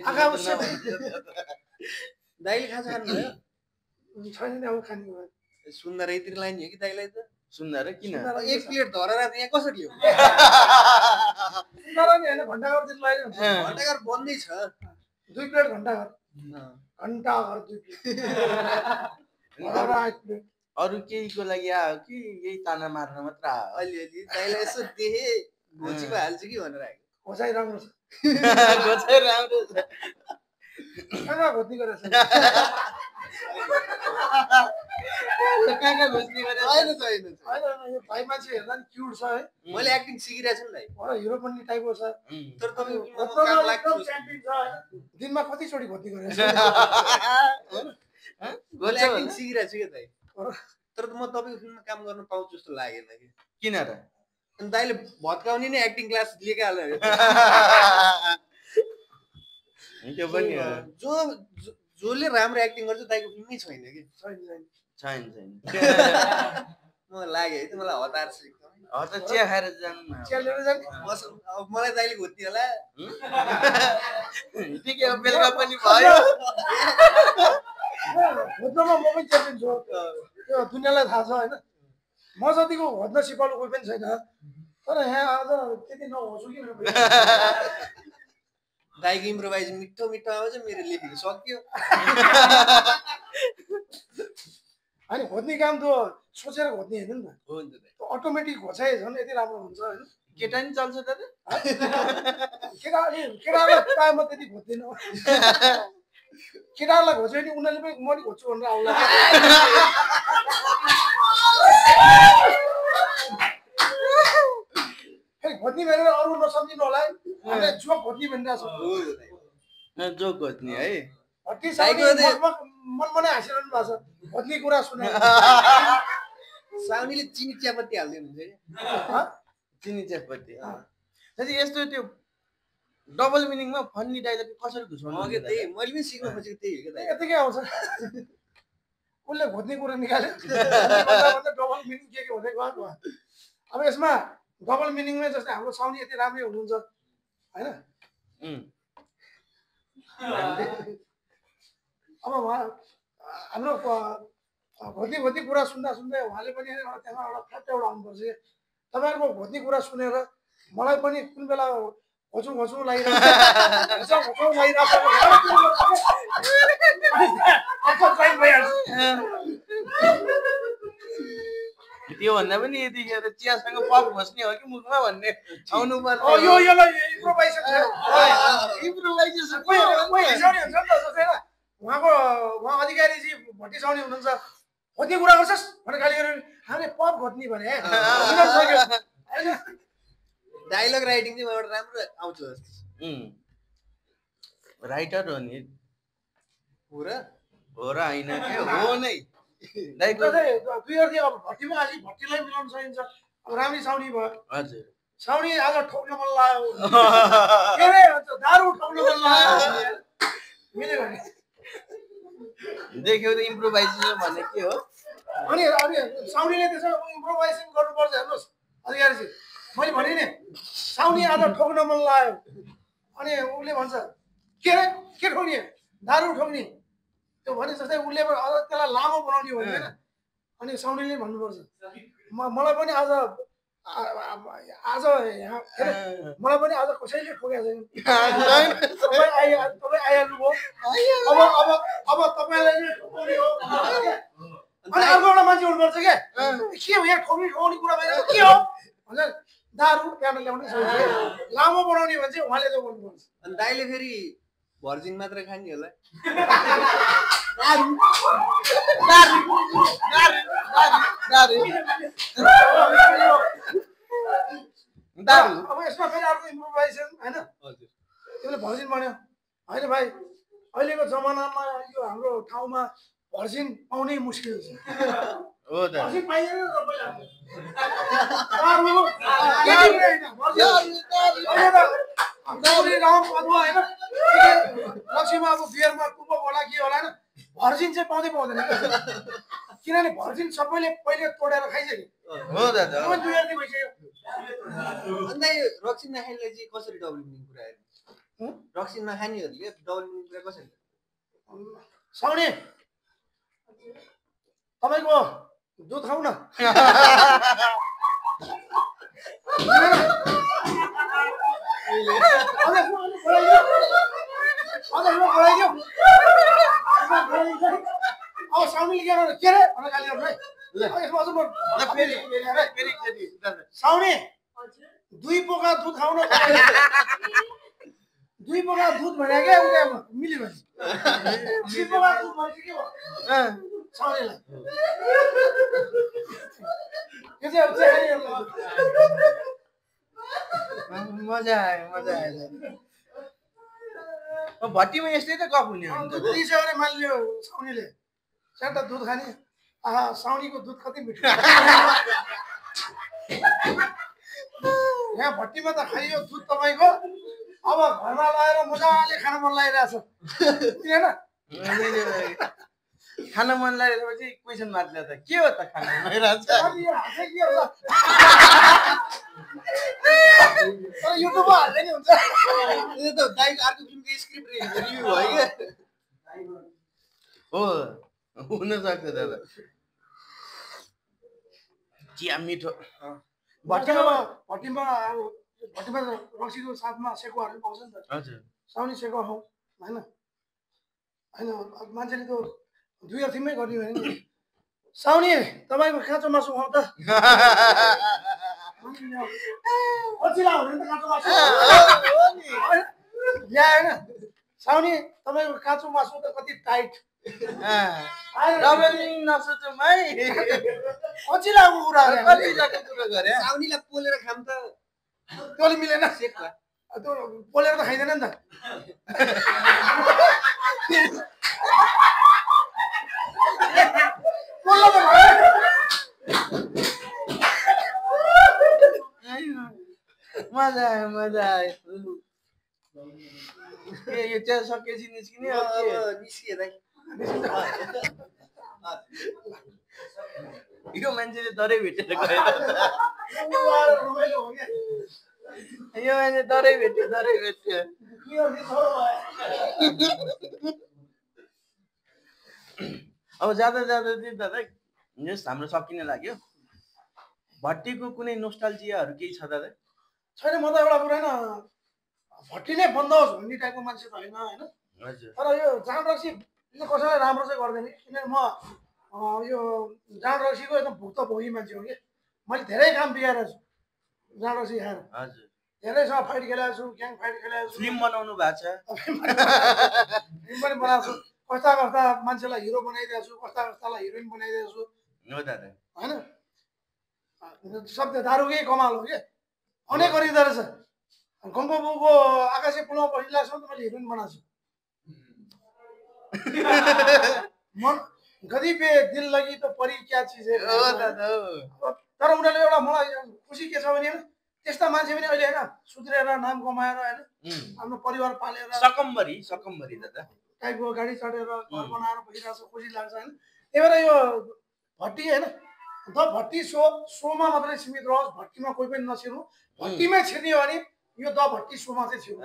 दाइले खाजा खानुभयो छैन नि अब खाने भयो सुन्दा यति लाइन हो कि दाइलाई त सुन्दा र किन एक प्लेट धरेर यहाँ कसरी हो सुन्दा नि होइन घन्टाघर दिन लाग्यो घन्टाघर बन्दै छ 2 प्लेट घन्टाघर 2 प्लेट अरू केहीको लागि आयो कि यही ताना मार्न मात्र आयो अलिअलि दाइलाई यसो देखे घोचीमा हाल्छु कि भनेर आएको घोचाइ राम्रो छ घोचाइ राम्रो छ कहाँ घोच्ने गरेछ कहाँ घोच्ने गरेछ होइन होइन यो भाइ मान्छे हेर्दा नि क्युट छ है मैले एक्टिङ सिकिरहेको छु नि दाइ हिरो पनि टाइपको छ तर तपाईँ च्याम्पियन छ होइन दिनमा कतिचोटि घोच्ने गरेछ मैले एक्टिङ सिकिरहेको छु क्या दाइ तर म तपाईँको फिल्ममा काम गर्न पाउँछु जस्तो लागेन कि किन र अनि दाइले भत्काउने नै एक्टिङ क्लास लिएकै हाल्नु त्यो पनि जसले राम्रो एक्टिङ गर्छ दाइको फिल्मै छैन कि छैन म लाग्यो है त मलाई हतार छ एकदमै हतार चिया खाएर जानु चिया लिएर जाने अब मलाई दाइले घोत्ने होला ठिकै हो बेलुका पनि भयो घोच्नमा म पनि च्याम्पियन छु त्यो दुनियाँलाई थाहा छ होइन म जतिको घोच्न सिपालु कोही पनि छैन तर यहाँ आज त्यति नहोछु कि दाइको इम्प्रोभाइज मिठो मिठो आउँछ मेरो लेखेको सक्यो होइन घोच्ने काम त सोचेर घोच्ने होइन नि त हुन्छ अटोमेटिक घोचाइ झन् यति राम्रो हुन्छ होइन केटा नि चल्छ दादा केटाहरूलाई प्रायः म त्यति घोच्दिनँ केटाहरूलाई घोच्यो भने उनीहरूले पनि म नि घोच्छु भनेर आउला फेरि घोच्ने भनेर अरू नसम्झिनु होला है जोक घोच्ने भनिरहेको जोक घोच्ने है मनमा नै हाँसिरहनु भएको छ घोच्ने कुरा सुने साउनीले चिनी चियापत्ती हाल्दै हुन्छ चिनी चियापत्ती साथी यस्तो त्यो डबल मिनिङमा फन्नी डायलग कसरी घुसाउनु त्यही मैले पनि सिक्न खोजेको त्यही हो क्या यतिकै आउँछ उसले घोच्ने कुरा निकाल्यो डबल मिनिङ के हुँदै गयो अब यसमा डबल मिनिङमै जस्तै हाम्रो साउनी यति राम्रै हुनुहुन्छ होइन अब हाम्रो भोति कुरा सुन्दा सुन्दै उहाँले पनि त्यहाँ एउटा फ्याक्ट एउटा आउनुपर्छ कि तपाईँहरूको भोति कुरा सुनेर मलाई पनि कुन बेला घोचौँ त्यो भन्दा पनि यतिखेर चियासँग पप घोस्ने हो कि मुखमा भन्ने आउनु पर्छ उहाँ अधिकारीजी भट्टी साउनी हुनुहुन्छ कति कुरा गर्छस् भनेर गाली गरेर हामीले पप घोट्ने भने डायलग राइटिङ चाहिँ एउटा राम्रो आउँछ जस्तो राइटर हो नि पुरा हो र होइन के हो नै दुईवटा अब भट्टीमा अलि भट्टीलाई मिलाउन सकिन्छ अब राम्री साउनी भयो हजुर साउनी आज ठोक्न मन लाग्यो के अरे दारू ठोक्न मन लाग्यो मिल्यो भने देख्यो त इम्प्रोभाइजेसन भने के हो अनि साउनीले त्यसो इम्प्रोभाइजेसन गर्नुपर्छ हेर्नुहोस् अधिकारीजी मैले भने नि साउनी आज ठोक्न मन लाग्यो अनि उसले भन्छ के अरे के ठोक्ने दारू ठोक्ने त्यो भने जस्तै उसले त्यसलाई लामो बनाउने हो होइन अनि साउनीले भन्नुपर्छ मलाई पनि आज यहाँ के अरे मलाई पनि आज कसैले ठोकेको छैन तपाईँ आइहाल्नुभयो अब तपाईँलाई नै ठोक्ने हो अनि अर्को एउटा मान्छे हुनुपर्छ क्या के हो यहाँ ठोक्ने कुरा भएर के हो भन्छ दारू बिहान ल्याउने लामो बनाउने भने चाहिँ उहाँले चाहिँ गर्नुपर्छ अनि दाइले फेरि भर्जिन मात्र खाने होला अब यसमा फेरि अर्को इम्प्रोभाइजेसन होइन त्यसले भर्जिन भन्यो होइन भाइ अहिलेको जमानामा यो हाम्रो ठाउँमा भर्जिन पाउनै मुस्किल छ हो त भर्जिन पाइँदैन लक्ष्मीमा अब बियरमा टुप्पो होला के होला होइन भर्जिन चाहिँ पाउँदैन किनभने भर्जिन सबैले पहिले तोडेर खाइसक्यो हो दादा अन्त यो रक्सिन नखानेलाई चाहिँ कसरी डबल मिनिङ पुऱ्यायो रक्सिन नखानेहरूले डबल मिनिङ पुरा कसरी साउनी तपाईँको दुध खाऊ न अब साउनीले के अरे भनेर गाली गर्नु है साउनी दुई पोका दुध खाउन दुई पोका दुध भने क्या उता मिल्यो भने दुई पोका दुध भने के भयो साउनीलाई यो चाहिँ मजा आयो भट्टीमा यस्तै त गफ हुने हो नि त दिइसक्यो अरे मानिलियो साउनीले चारवटा दुध खाने आहा साउनीको दुध कति मिठो यहाँ भट्टीमा त खाइयो दुध तपाईँको अब घरमा लगाएर मजाले खान मन लागिरहेछ किन खान मन लागेपछि क्वेसन मार्छ त के हो त खान मन लागिरहेछ युट्युबमा हाल्दै नि हुन्छ यो त दाइको अर्को फिल्मको स्क्रिप्ट रिभ्यू भयो क्या हो हुन सक्छ दादा चिया मिठो भट्टीमा रक्सीको साथमा सेकुवाहरू पाउँछ नि त हजुर साउनी सेकुवा खाउँ होइन मान्छेले त दुई अर्थिमै गर्ने हो नि साउनी तपाईँको काँचो मासु खाउँ त अचिला हुने त काँचो मासु ल्याएन साउनी तपाईँको काँचो मासु त कति टाइट नसोचौँ है अचिलाको कुरा गरे साउनीलाई पोलेर खाम त तँले मिलेन सेक्ला त्यो पोलेर त खाइँदैन नि त मजा आयो यो चिया सकेपछि निस्किने निस्किए दाइ यो मान्छेले तरै भेटेर गयो यो मान्छे तरै भेट्यो अब जाँदा जाँदा चाहिँ दादा यस हाम्रो सकिने लाग्यो भट्टीको कुनै नोस्टाल्जियाहरू केही छ दादा छैन म त एउटा कुरा होइन भट्टी नै बन्द होस् भन्ने टाइपको मान्छे त होइन होइन हजुर तर यो जाँड रक्सी कसैलाई राम्रो चाहिँ गर्दैन किनभने म यो जाँड रक्सीको एकदम भुक्तभोगी मान्छे हो कि मैले धेरै काम बिगारेको छु जाँड रक्सी खाएर हजुर धेरैसँग फाइट खेलेको छु ग्याङ फाइट खेलेको छु फिल्म बनाउनु भएको छ फिल्म पनि बनाएको छु कस्ता कस्ता मान्छेलाई हिरो बनाइदिएको छु कस्ता कस्तालाई हिरोइन बनाइदिएको छु हो दादा होइन सब दारुकै कमाल हो कि अनेक गरिँदो रहेछ गङ्गोबुको आकाशे पुलमा बसिरहेको त मैले हिरोइन बनाएको छु मन गदी पे दिल लगी त परी क्या चिज है तर उनीहरूले एउटा मलाई खुसी के छ भने त्यस्ता मान्छे पनि अहिले होइन सुध्रेर नाम कमाएर होइन आफ्नो परिवार पालेर सकम्बरी दादा टाइपको गाडी चढेर घर बनाएर बसिरहेको छ खुसी लाग्छ होइन त्यही भएर यो भट्टी होइन द भट्टी सोमा मात्रै सीमित रहोस् भट्टीमा कोही पनि नछिर्नु भट्टीमै छिर्ने हो भने यो द भट्टी सोमा चाहिँ छिर्नु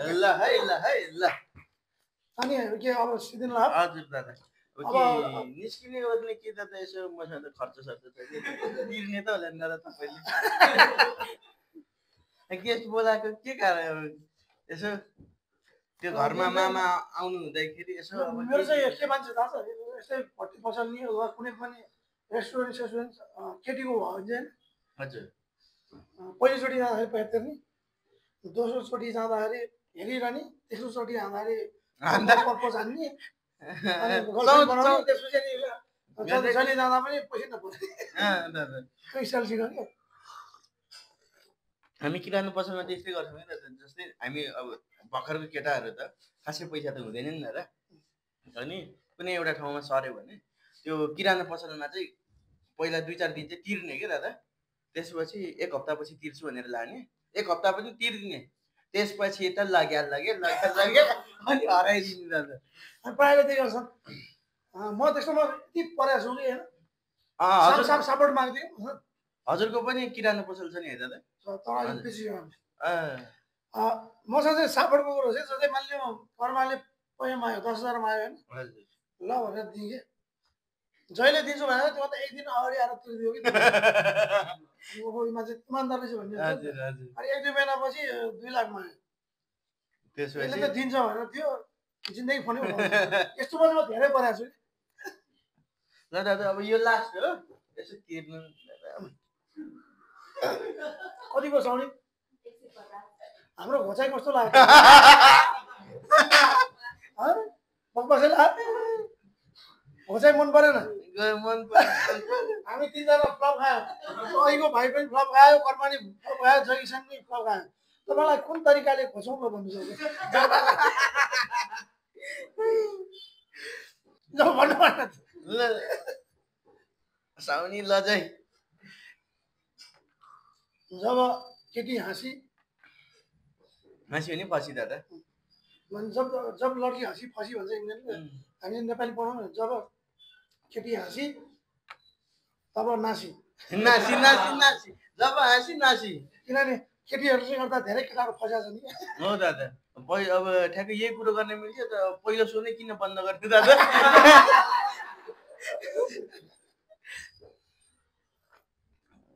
अनि के अब सिदिन ला हजुर दादा निस्किने गर्ने के दादा यसो मसँग त खर्च सर्च छ कि तिर्ने त होला नि दादा तपाईँले गेस्ट बोलाएको के कारण यसो त्यो घरमा मामा आउनु हुँदाखेरि यसो मेरो चाहिँ के मान्छे थाहा छ यस्तै भट्टी पसल्ने वा कुनै पनि रेस्टुरेन्ट केटीको भयो भने चाहिँ हजुर पहिलोचोटि जाँदाखेरि पैसा तिर्ने दोस्रोचोटि जाँदाखेरि हेरिरहने तेस्रोचोटि जाँदाखेरि पर्पज हान्ने त्यसपछि जाँदा पनि पैसा नपर्ने स्टाइल सिक्यो क्या हामी किराना पसलमा त्यस्तै गर्छौँ नि दादा जस्तै हामी अब भर्खरको केटाहरू त खासै पैसा त हुँदैन नि दादा अनि कुनै एउटा ठाउँमा सर्यो भने त्यो किराना पसलमा चाहिँ पहिला 2-4 दिन चाहिँ तिर्ने क्या दादा त्यसपछि 1 हप्तापछि तिर्छु भनेर लाने 1 हप्ता पनि तिर्दिने त्यसपछि त लाग्यो अनि हराइदिने दादा प्रायःले त्यही गर्छन् म त्यस्तोमा यति परेको छु कि होइन सपोर्ट माग्दिनँ हजुरको पनि किराना पसल छ नि है दादा तर बेसी मसँग चाहिँ सापडको कुरो चाहिँ जस्तै मान्यो कर्माले पैसा माग्यो 10,000 माग्यो होइन ल भनेर दिएँ कि जहिले दिन्छु भनेर त्यो त एक दिन अगाडि आएर तिर्दियो कि मान्छे इमान्दार रहेछ भन्ने अनि 1-2 महिनापछि 2 लाख माग्यो त्यसले त दिन्छ भनेर थियो जिन्दगी फनी यस्तो पनि म धेरै परेको छु ल दादा अब यो लास्ट हो यसो तिर्नु कति वर्ष आउने हाम्रो घोचाइ कस्तो लाग्यो घोचाइ मन परेन हामी 3 जना फ्लप खायो अहिलेको भाइ पनि फ्लप खायो कर्मानी फ्लप खायो जगिसन पनि फ्लप खायो तपाईँलाई कुन तरिकाले खोज्छौँ ल भन्नु ल साउनी लजै जब केटी हाँसी भने पछि दादा जब लड्की हाँसी फसी भन्छ इङ्ग्ल्यान्डले हामी नेपाली पढाउँ न जब केटी हाँसी तब नासी जब हाँसी नासी किनभने केटीहरूले गर्दा धेरै केटाहरू फसेको छ नि हो दादा अब ठ्याक्कै यही कुरो गर्ने मिल्थ्यो त पहिलो सो नै किन बन्द गर्ने दादा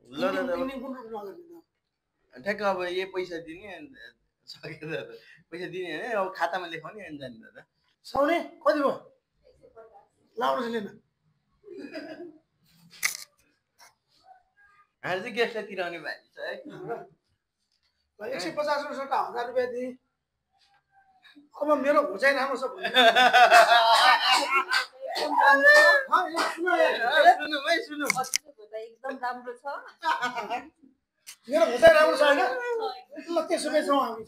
ल दादा ठ्याक्क अब यही पैसा दिने सक्यो दादा पैसा दिने होइन अब खातामा लेखाउने अनि जाने दादा साउने कति भयो लाउनुहोस् लिन हामी चाहिँ गेस्टलाई तिराउने भाइ छ है 150 रुपियाँ 1000 रुपियाँ दिएँ अब मेरो घोचाइ राम्रो छ सुन्नु एकदम राम्रो छ मेरो घोचाइ राम्रो छ होइन ल त्यसो भए जाउँ हामी